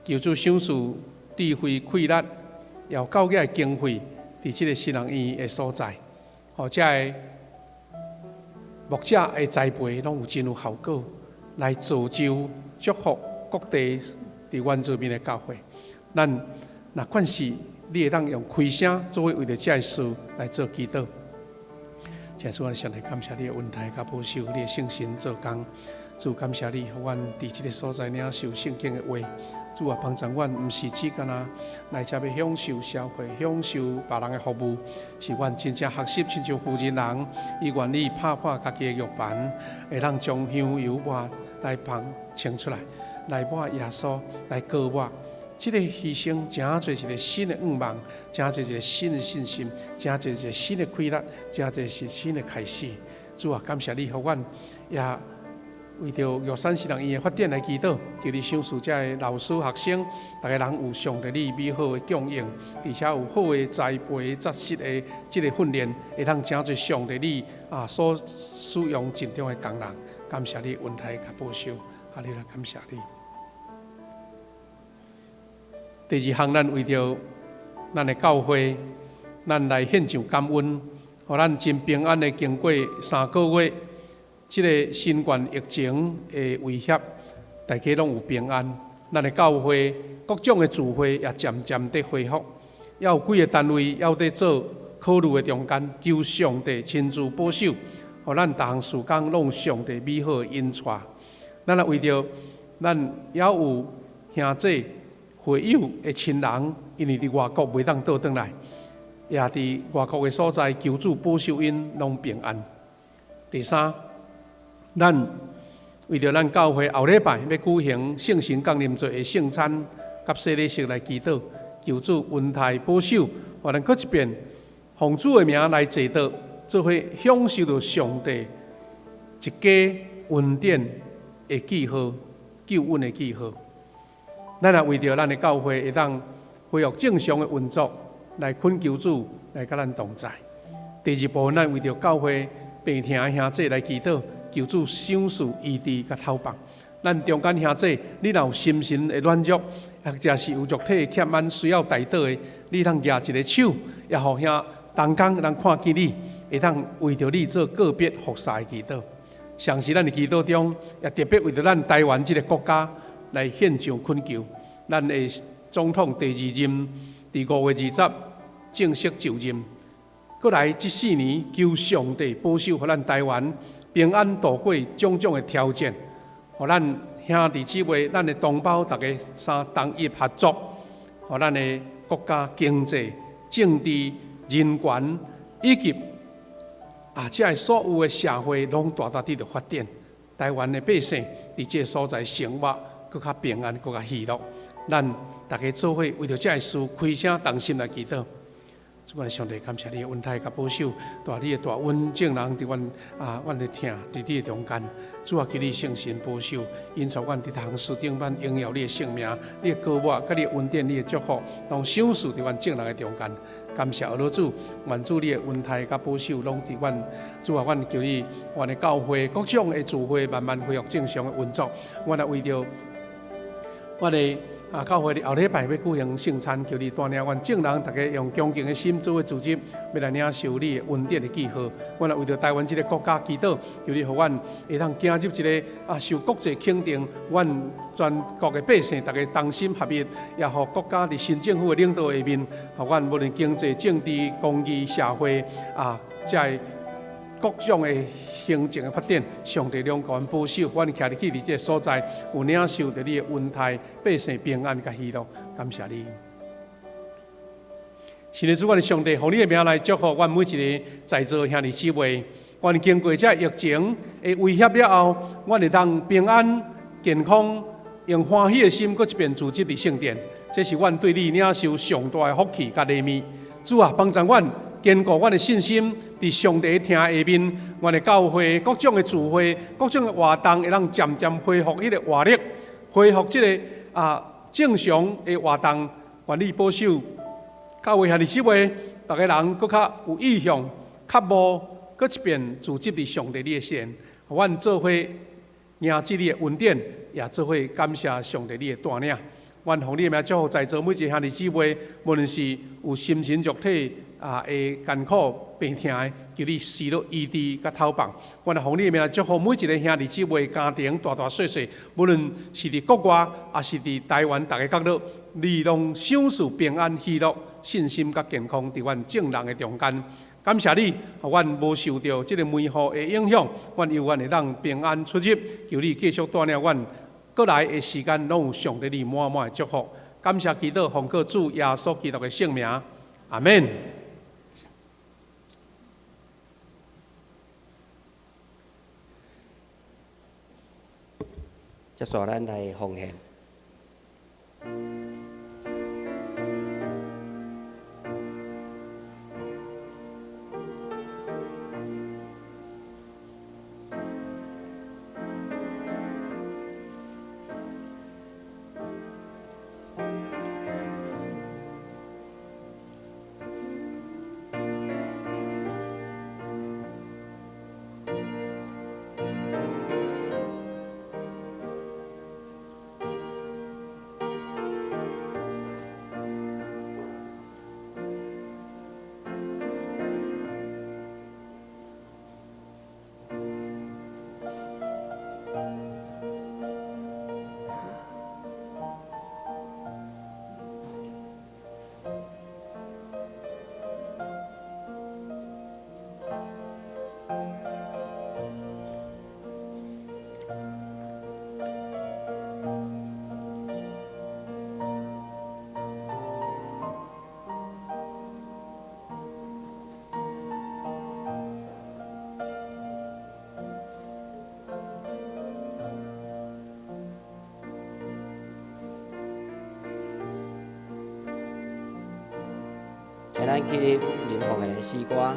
求主賞賜智慧、氣力，也有夠額的經費，佇這个神學院的所在，予這个牧者的栽培攏有真有效果，來造就祝福各地佇原住民的教會。咱若慣勢，你會當用開聲，做伙為著這个事來做祈禱。主啊，上帝感謝你的恩待佮保守，你的聖神做工。主感謝你，予阮佇這个所在領受聖經的話。主啊，幫助阮，毋是只干焦來遮欲享受消費、享受別人的服務，是阮真正學習，親像婦人人，伊願意拍破家己的玉盤，會當將香油抹來放清出來，來抹耶穌，來膏抹。這个犧牲，成做一个新的願望，成做一个新的信心，成做一个新的氣力，成做是新的開始。主啊，感謝你，予阮也為著玉山神學院的發展來祈禱，求你賞賜這个老師、學生，逐个人有上帝你美好的供應，而且有好的栽培、扎實的這个訓練，會當成做上帝你所使用盡忠的工人。感謝你恩待佮保守，哈利路亞，感謝你。第二項，咱為著咱的教會，咱來獻上感恩，予咱真平安的經過3個月，這个新冠疫情的威脅，大家攏有平安。咱的教會各種的聚會也漸漸佇恢復，猶有幾个單位猶佇做考慮的中間，求上帝親自保守，予咱逐項事工攏有上帝美好的引帶。咱也為著咱猶有兄弟會友的親人，因為佇外國袂當倒轉來，也佇外國的所在求主保守𪜶攏平安。第三，咱為著咱教會後禮拜欲舉行聖神降臨節的聖餐佮洗禮式來祈禱，求主恩待保守，予咱閣一遍奉主的名來坐倒，做伙享受著上帝一家恩典的記號、救恩的記號。咱也為著咱的教會會當恢復正常的運作，來懇求主來佮咱同在。第二部分，咱為著教會病疼的兄弟來祈禱，求主賞賜醫治佮透放。咱中間兄弟，你若有心神的軟弱，或者是有肉體的欠安需要代禱的，你通舉一个手，也予兄同工人看見你，會當為著你做個別服侍的祈禱。同時，咱佇祈禱中，也特別為著咱台灣這个國家來獻上懇求。咱的總統第二任佇5月20正式就任，過來這4年，求上帝保守，予咱台灣平安度過種種的挑戰，予咱兄弟姊妹、咱的同胞，逐家三同一合作，予咱的國家經濟、政治、人權以及這个所有的社會攏大大得著發展。台灣的百姓佇這个所在生活，閣較平安，閣較喜樂。咱逐家做伙為著這个事，開聲同心來祈禱。主啊，上帝感謝你的恩待佮保守，帶你的大恩眾人佇阮阮的疼佇你的中間。主啊，求你聖神保守，引導阮佇逐項事頂面榮耀你的聖名，你的膏抹，佮你的恩典，你的祝福，攏賞賜佇阮眾人的中間。感謝阿老主，願主你的恩待佮保守攏佇阮。主啊，阮求你，阮的教會各種的聚會慢慢恢復正常的運作。阮也為著阮的教會佇後禮拜欲舉行聖餐，求你帶領阮眾人，逐家用恭敬的心做伙組織，欲來領受你的恩典的記號。阮也為著台灣這个國家祈禱，求你予阮會當行入一个受國際肯定，阮全國的百姓逐家同心合一，也予國家佇新政府的領導下面，予阮無論經濟、政治、公義、社會這个各種的行政的發展，上帝攏共阮保守，阮徛入去佇這个所在，有領受著你的恩待，百姓平安佮喜樂，感謝你。是的，主，阮的上帝，奉你的名來祝福阮每一个在座兄弟姊妹。阮經過這疫情的威脅了後，阮會當平安、健康，用歡喜的心，閣一遍聚集佇聖殿。這是阮對你領受上大的福氣佮禮物。主啊，幫助阮。坚固阮的信心，伫上帝疼下面，阮的教会各种的聚会、各种的活动，会当渐渐恢复彼个活力，恢复这个正常的活动。愿你保守教会兄弟姊妹，逐个人阁较有意向、较无阁一遍聚集伫上帝你的身，阮做伙迎接你的恩典，也做伙感谢上帝你的带领。愿奉你的名祝福在座每一个兄弟姊妹，无论是有心神肉体会艰苦病痛的，求你施予医治佮透放。愿奉你的名祝福每一个兄弟姊妹家庭大大细细，无论是伫国外，抑是伫台湾逐个角落，你拢赏赐平安、喜乐、信心佮健康，伫阮众人的中间。感谢你，予阮无受著这个门户的影响，阮犹原会当平安出入。求你继续带领阮。阁来的时间，拢有上帝你满满的祝福。感谢祈祷，奉靠主耶稣基督的圣名，阿们。接续咱来奉献。请咱起立，吟奉的诗歌。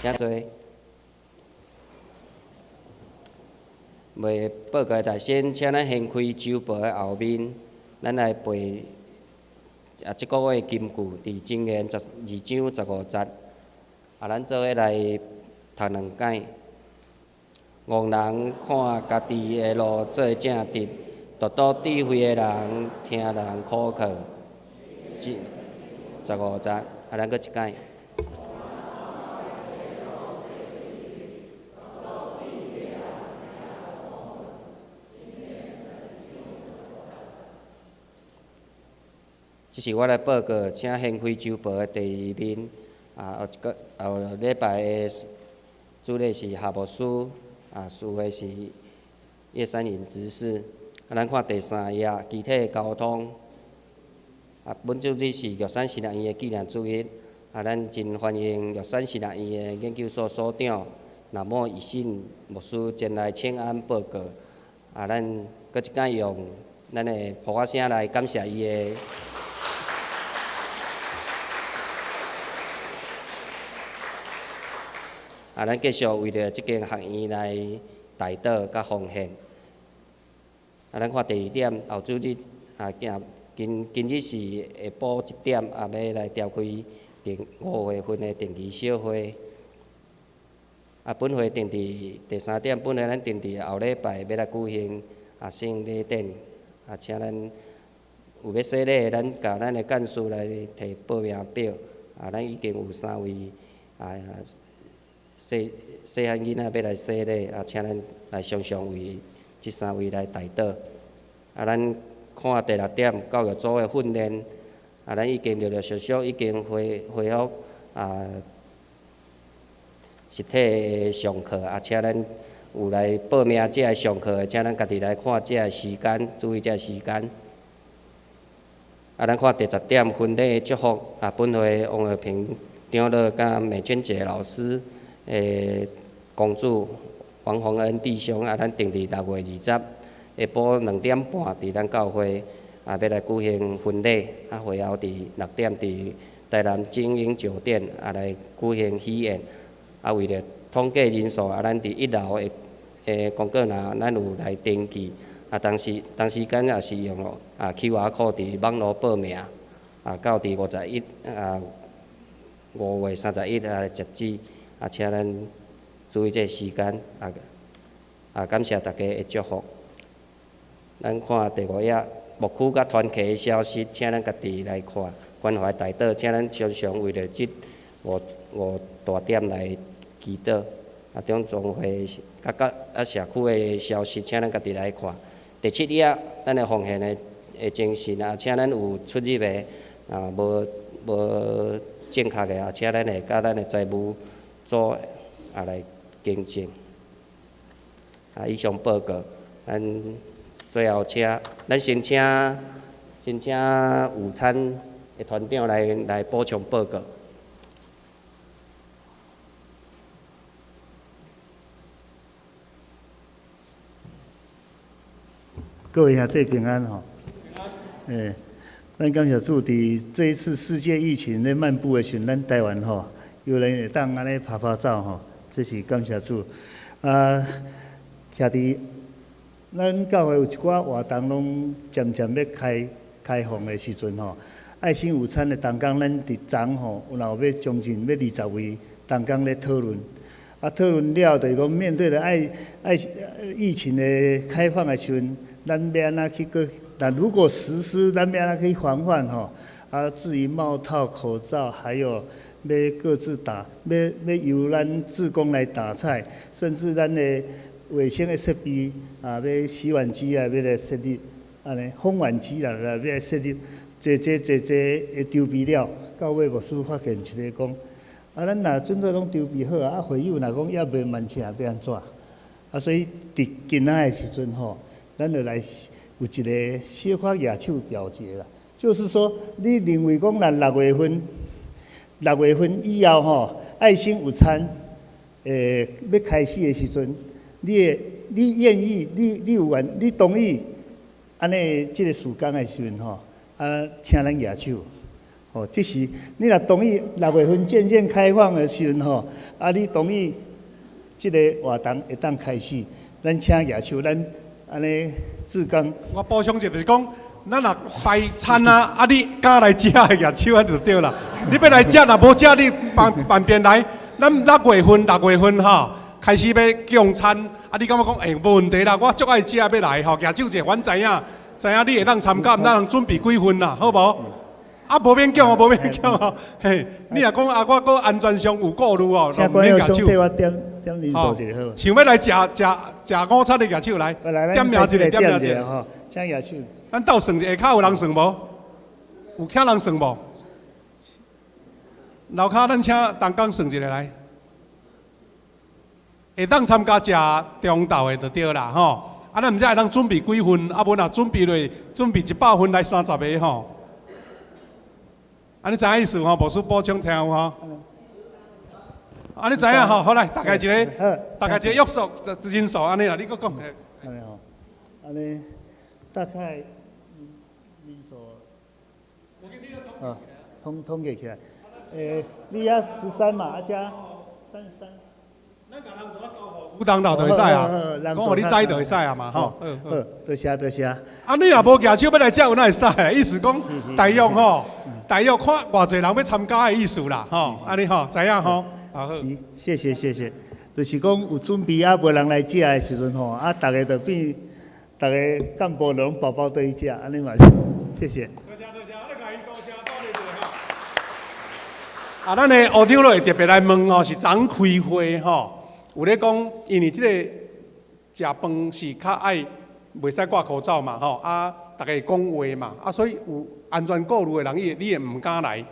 请坐。未报告大先，请咱掀开周报的后面，咱来背这个月的金句，伫箴言12章15节。咱做伙来读两摆。戆人看家己的路做正直，独独智慧的人听人苦劝。15节，咱阁一摆。这是我来报告，请掀开周报的第二面。后一个后礼拜的主日是夏牧师，司会是叶山云执事。咱看第三页，肢体沟通。本主日是玉山神学院的纪念主日。咱真欢迎玉山神学院的研究所所长那么以信牧师前来请安报告。咱阁一摆用咱的噗仔声来感谢伊的。咱继续为著这间学院来代祷佮奉献。咱看第二点，后主日今今日是下晡1点，欲来召开定5月份的定期小会。本会定伫第三点，本会咱定伫后礼拜欲来举行圣礼典。请咱有欲洗礼的，咱共咱的干事来提报名表。啊，咱已经有三位啊细细汉囡仔欲来洗礼，啊，请咱来常常为这三位来代祷。啊，咱看第六点教育组的训练，啊，咱已经陆陆续续已经恢恢复啊实体的上课，啊，请咱有来报名这个上课的，请咱家己来看这个时间，注意这个时间。啊，咱看第十点婚礼的祝福，啊，本会王和平长老佮美娟姐老师的公主王宏恩弟兄，啊，咱定伫6月20下晡2点半，伫咱教会啊，欲来举行婚礼，啊，会后伫6点伫台南精英酒店啊来举行喜宴。啊，为著统计人数，啊，咱伫一楼的的公告栏，咱有来登记。啊，同时同时间也是用啊 QR code 伫网路报名，啊，到伫51啊5月31啊来截止，啊，请咱注意这个时间，啊啊，感谢大家的祝福。咱看第五页牧区佮团契的消息，请咱家己来看，关怀代祷，请咱常常为著这五五大点来祈祷。啊，中总会佮佮啊社区的消息，请咱家己来看。第七页，咱的奉献的的精神啊，请咱有出入的啊，无无正确的啊，请咱会佮咱的财务组啊来更正。啊，以上报告，咱最后请，咱先请先请午餐的团长来来补充报告。各位兄弟平安吼。欸，咱感谢主，伫这一次世界疫情咧漫步的时阵，咱台湾吼，有人会当按呢拍拍走吼，这是感谢主。啊，徛伫咱教会有一寡活动拢渐渐欲开开放的时阵吼，爱心午餐的同工，咱伫昨吼有若有欲将近欲20位同工咧讨论。啊，讨论了就是讲面对著爱爱疫情的开放的时阵，咱欲按怎去阁？那如果实施，咱欲按怎去防范吼？啊，至于帽套、口罩，还有欲各自打，欲欲由咱志工来打菜，甚至咱的卫生的设备啊，欲洗碗机啊，欲来设立，按呢，烘碗机啦，欲来设立，济济济济的筹备了，到尾牧师发现一个讲，啊，咱若准备拢筹备好啊，啊，会友若讲犹未完成，欲按怎？啊，所以伫今仔的时阵吼，咱就来有一个小可举手表决啦，就是说，你认为讲若六月份，六月份以后吼，爱心午餐，欸，欲开始的时阵，你会，你愿意，你你有愿，你同意，按呢这个时间的时阵吼，啊，请咱举手，吼，这是你若同意六月份渐渐开放的时阵吼，啊，你同意这个活动会当开始，咱请举手，咱按呢志工。我补充一下，就是讲，咱若摆餐啊，啊你敢来食的举手按就对啦。你欲来食，若无食你方方便来。咱六月份，六月份吼，开始欲供餐，啊你感觉讲，欸，无问题啦，我足爱食欲来吼，举手者，阮知影，知影你会当参加，毋知通准备几份啦，好无？啊，无勉强哦，无勉强哦，嘿，你若讲啊，我阁安全上有顾虑哦，请就毋免举手。关友兄替我点点人数一下好无？想欲来食食食午餐的举手来，点名一下，点名一下。吼，请举手。咱斗算一下，跤有人算无？有请人算无？楼跤咱请同工算一下来。会当参加食中昼的就对啦，吼。啊，咱毋知会当准备几份，啊无若准备落，准备100份来30个吼。啊，你知影意思吼？牧师补充听有吼？啊，你知影吼？好来，大概一个，大概一个约束人数按呢啦，你阁讲。按呢吼，按呢大概人数，啊，统统计起来，欸，你遐13嘛，啊遮33。有当头就会使啊，讲予你知就会使啊嘛，吼。好，多谢多谢。啊，你若无举手欲来食，有哪会使？意思讲，大约吼，大约看偌济人欲参加的意思啦，吼。按呢吼，知影吼。好。是，谢谢谢谢。就是讲有准备啊，无人来食的时阵吼，啊，逐个就变，逐个干部拢包包倒去食，按呢嘛是謝謝。多謝多謝，咱共伊多謝鼓勵者吼。啊，咱的胡長老會特別來問吼，是昨昏開會吼，有咧講，因為這个食飯是較愛袂使掛口罩嘛吼，啊，逐家會講話嘛，啊，所以有安全顧慮的人，伊會你會毋敢來。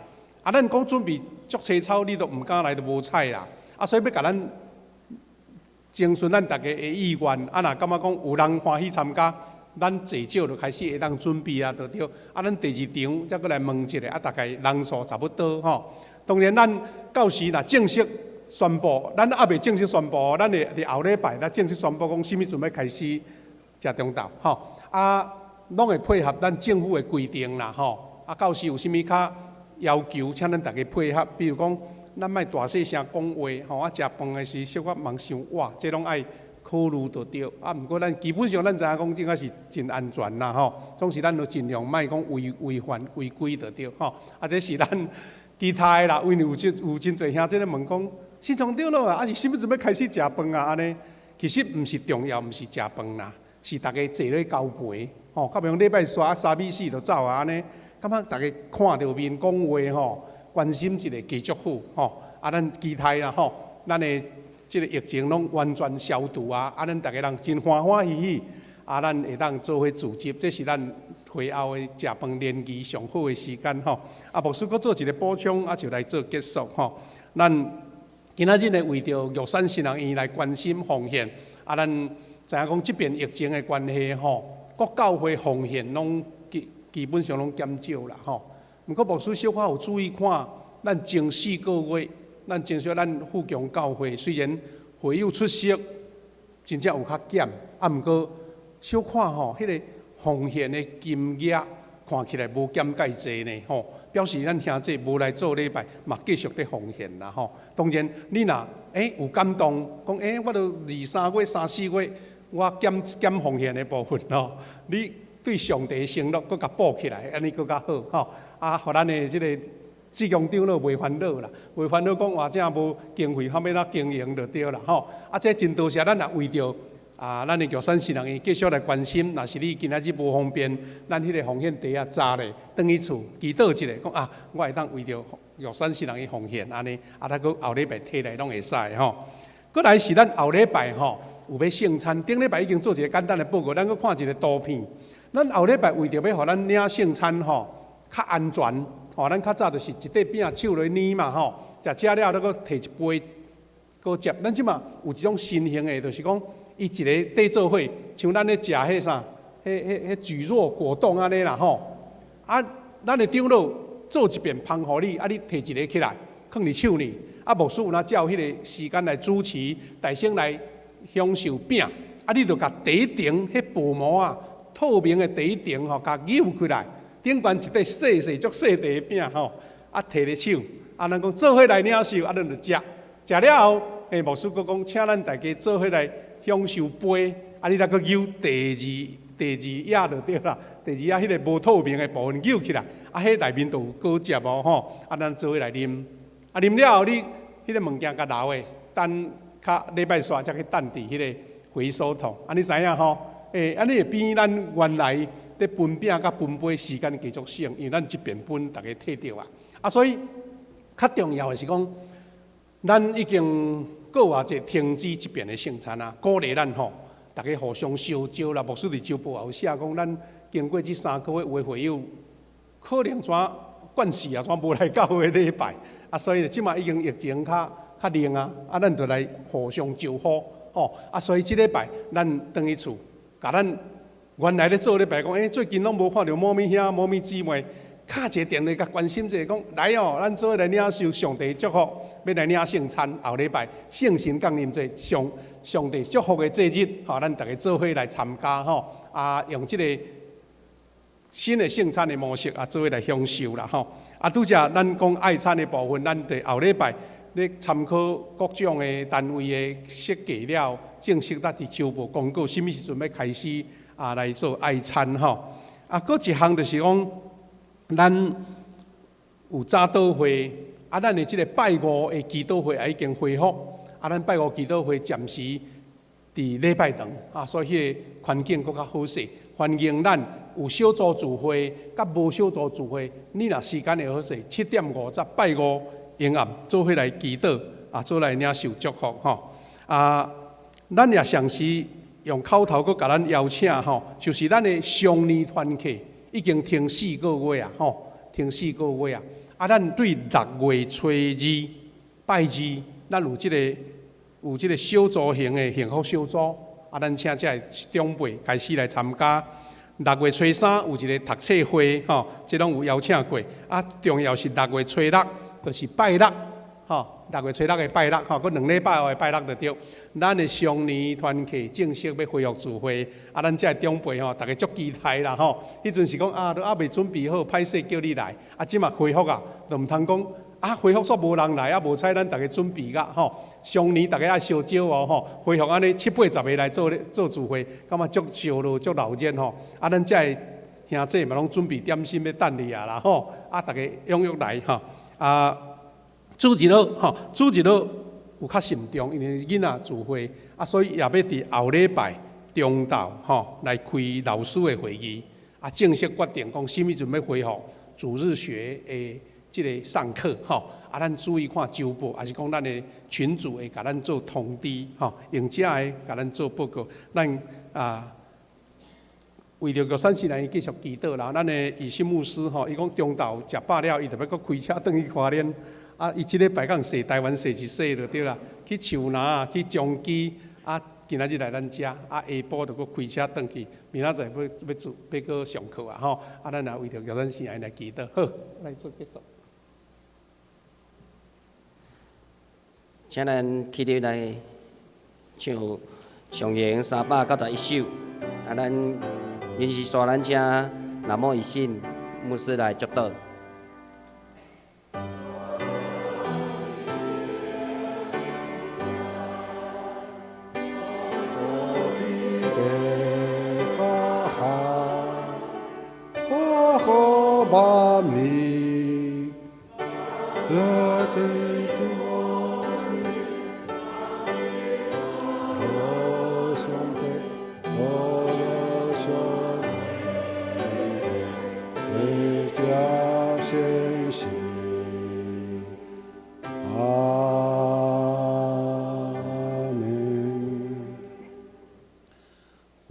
啊，咱講準備足齊草，你都毋敢來，就無彩啦。啊，所以欲共咱徵詢咱逐家的意願，啊，若感覺講有人歡喜參加，咱濟少就開始會當準備啊，就對。啊，咱第二場才閣來問一下，啊，大概人數差不多吼。當然，咱到時若正式宣布，咱猶未正式宣布，咱會佇後禮拜才正式宣布講啥物時陣欲開始食中晝吼。啊，攏會配合咱政府的規定啦吼。啊，到時有啥物較要求，請咱逐家配合。比如講，咱莫大細聲講話吼，啊，食飯的時小可莫傷倚，這攏愛考慮就對。啊，毋過咱基本上咱知影講，應該是真安全啦吼。總是咱都盡量莫講違違反違規就對吼。啊，這是咱其他的啦，因為有真有真濟兄弟咧問講，新創長老啊，啊是啥物陣欲開始食飯啊？按呢，其實毋是重要，毋是食飯啦，是逐家坐咧交陪吼。較袂用禮拜煞三比四就走啊按呢，感覺逐家看著面講話吼，關心一下加足好吼。啊，咱期待啦吼，咱的這个疫情攏完全消除啊！啊，咱逐家人真歡歡喜喜，啊，咱會當做伙聚集，這是咱會後的食飯聯誼上好的時間吼。啊，牧師閣做一个補充，啊，就來做結束吼。咱今仔日呢，為著玉山神學院來關心奉獻，啊，咱知影講這遍疫情的關係吼，各教會奉獻攏基基本上攏減少啦吼。毋過牧師小可有注意看，咱前四個月，咱前小咱富強教會雖然會友出席真正有較減，啊，毋過小看吼，彼个奉獻的金額看起來無減蓋濟呢吼，表示咱兄弟無來做禮拜，嘛繼續咧奉獻啦吼。當然，你若有感動，講我都二三月、三四月，我減減奉獻的部分吼，你對上帝的承諾閣共補起來，按呢閣較好吼。啊，予咱的這个志強長老袂煩惱啦，袂煩惱講話這無經費，後欲怎經營就對啦吼。啊，這真多謝咱也為著啊，咱的玉山神學院繼續來關心。若是你今仔日無方便，咱彼个奉獻袋仔紮咧，轉去厝祈禱一下，講啊，我會當為著玉山神學院奉獻按呢，啊，咱閣後禮拜提來攏會使吼。閣來是咱後禮拜吼有欲聖餐，頂禮拜已經做一个簡單的報告，咱閣看一个圖片。咱後禮拜為著欲予咱領聖餐吼較安全，吼，咱較早就是一塊餅手落捏嘛吼，食食了，咱閣提一杯閣接。咱這馬有一種新型的，就是講伊一个綴做伙，像咱咧食彼啥，彼彼彼蒟蒻果凍按呢啦吼。啊，咱的長老做一遍捧予你，啊，你提一个起來，囥佇手裡。啊，牧師有若照彼个時間來主持，大聲來享受餅。啊，你就共底層彼薄膜啊，透明的底層吼，共扭開來。頂懸一塊細細足細塊的餅吼，啊，提咧手，啊，咱講做伙來領受，啊，咱就食。食了後，牧師閣講，請咱大家做伙來享受杯，啊，你再閣扭第二第二頁就對啦。第二頁彼个無透明的部分扭起來，啊，彼內面就有果汁哦吼，啊，咱做伙來啉。啊，啉了後，你彼个物件共留的，等較禮拜煞才去擲佇彼个回收桶。啊，你知影吼？按呢會比咱原來咧分餅佮分杯時間加足省，因為咱一遍分，逐家提著啊。啊，所以較重要的是講，咱已經閣偌濟停止這遍的聖餐啊，鼓勵咱吼，逐家互相相招啦。牧師佇週報也有寫講，咱經過這三個月，有的會友可能怎慣勢啊，怎無來教會禮拜啊，所以這馬已經疫情較較冷啊，啊，咱就來互相招呼吼。啊，所以這禮拜咱轉去厝，共咱原來咧做禮拜講，最近攏無看著某咪兄、某咪姊妹，敲一个電話共關心者講，來哦，咱做伙來領受上帝祝福，欲來領聖餐。後禮拜聖神降臨節上上帝祝福的節日，吼，咱逐家做伙來參加吼，啊，用這个新的聖餐的模式啊，做伙來享受啦吼。啊，拄才咱講愛餐的部分，咱佇後禮拜咧參考各種的單位的設計了，正式咱佇週報公告，啥物時陣欲開始啊來做愛餐吼。啊，閣一項就是講，咱有早禱會，啊，咱的這个拜五的祈禱會也已經恢復，啊，咱拜五祈禱會暫時伫礼拜堂啊，所以彼个环境阁较好势。欢迎咱有小组聚会，佮无小组聚会，你若时间会好势，7:50拜五迎暗做伙来祈祷啊，做来领受祝福吼。啊，咱也常时用口头阁共咱邀请吼，就是咱的常年团契已经停4个月啊吼，停4个月啊。啊，咱对6月初2拜2，咱有这个小组型的幸福小组，啊，咱请这个长辈开始来参加。6月初3有一个读册会，吼，这拢有邀请过。啊，重要是6月初6，就是拜六，吼，6月初6的拜六，吼，阁2礼拜后的拜六就对。咱的常年团契正式欲恢复聚会，啊，咱这个长辈吼，逐家足期待啦，吼。彼阵是讲啊，都犹未准备好，歹势叫你来，啊，这马恢复啊，就毋通讲。啊，恢复煞无人来，啊，无彩咱逐家准备甲吼。常年逐家爱相招哦吼，恢复按呢7、8、10个来做做聚会，感觉足烧热、足闹热吼。啊，咱遮个兄弟嘛拢准备点心欲等你啊啦吼。啊，逐家踊跃来吼。啊，主日吼，主日有较慎重，因为囡仔聚会，啊，所以也欲伫后礼拜中昼吼来开老师的会议，啊，正式决定讲啥物阵欲恢复主日学的这个上课吼，啊，咱注意看周报，抑是讲咱的群组会共咱做通知吼，用遮个共咱做报告。咱啊，为著玉山圣人继续祈祷啦。咱的医生牧师吼，伊讲中昼食饱了，伊就欲阁开车转去花莲。啊，伊这礼拜敢踅台湾踅一踅就对啦，去树林，去彰基，啊，今仔日来咱遮，啊，下晡就阁开车转去，明仔载欲做欲阁上课啊吼。啊，咱也为著玉山圣人来祈祷，好，来做结束。请咱起立来唱上行391首，啊，咱临时煞咱请南无一信牧师来祝祷。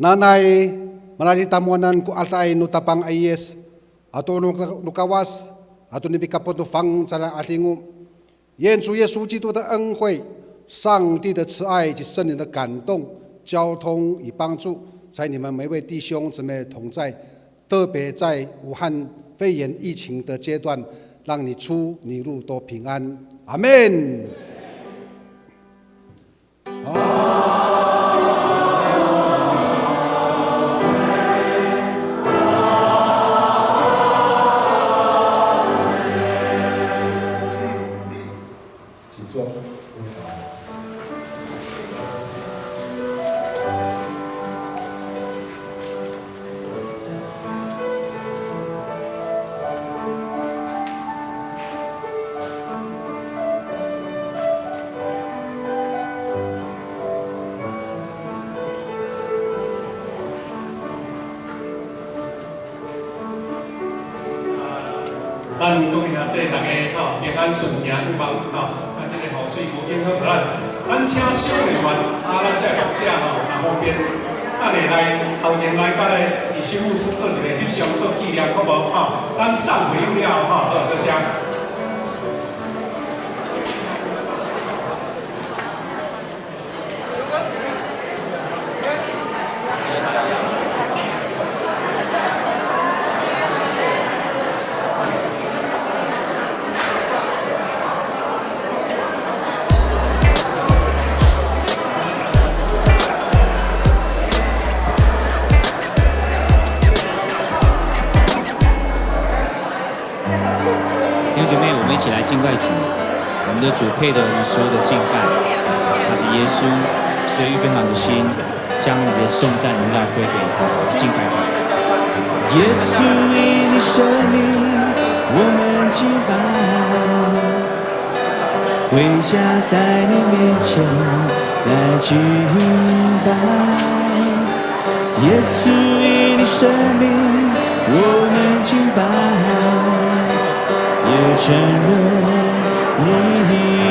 Nanay, manalitamuanan ko atay no tapang ayes, ato no kawas, ato ni bikapoto fang tsala atingu。愿主耶稣基督的恩惠、上帝的慈爱及圣灵的感动、交通与帮助，在你们每位弟兄姊妹同在，特别在武汉肺炎疫情的阶段，让你出你入都平安。阿们。咱各位兄弟，大家吼平安顺行，有望吼，咱这个雨水无影响著咱。咱请小会员啊，咱这个牧者吼，若方便，等下来头前来佮咧，以新牧师做一个翕相做纪念，好无吼？咱散会了后吼，好，多谢。敬拜主，我们的主配得我们所有的敬拜，他是耶稣，所以预备好你的心，将你的颂赞荣耀归给他，敬拜他。耶稣因你生命，我们敬拜，跪下在你面前，來敬拜。耶穌以你生命，我們敬拜，也承認你。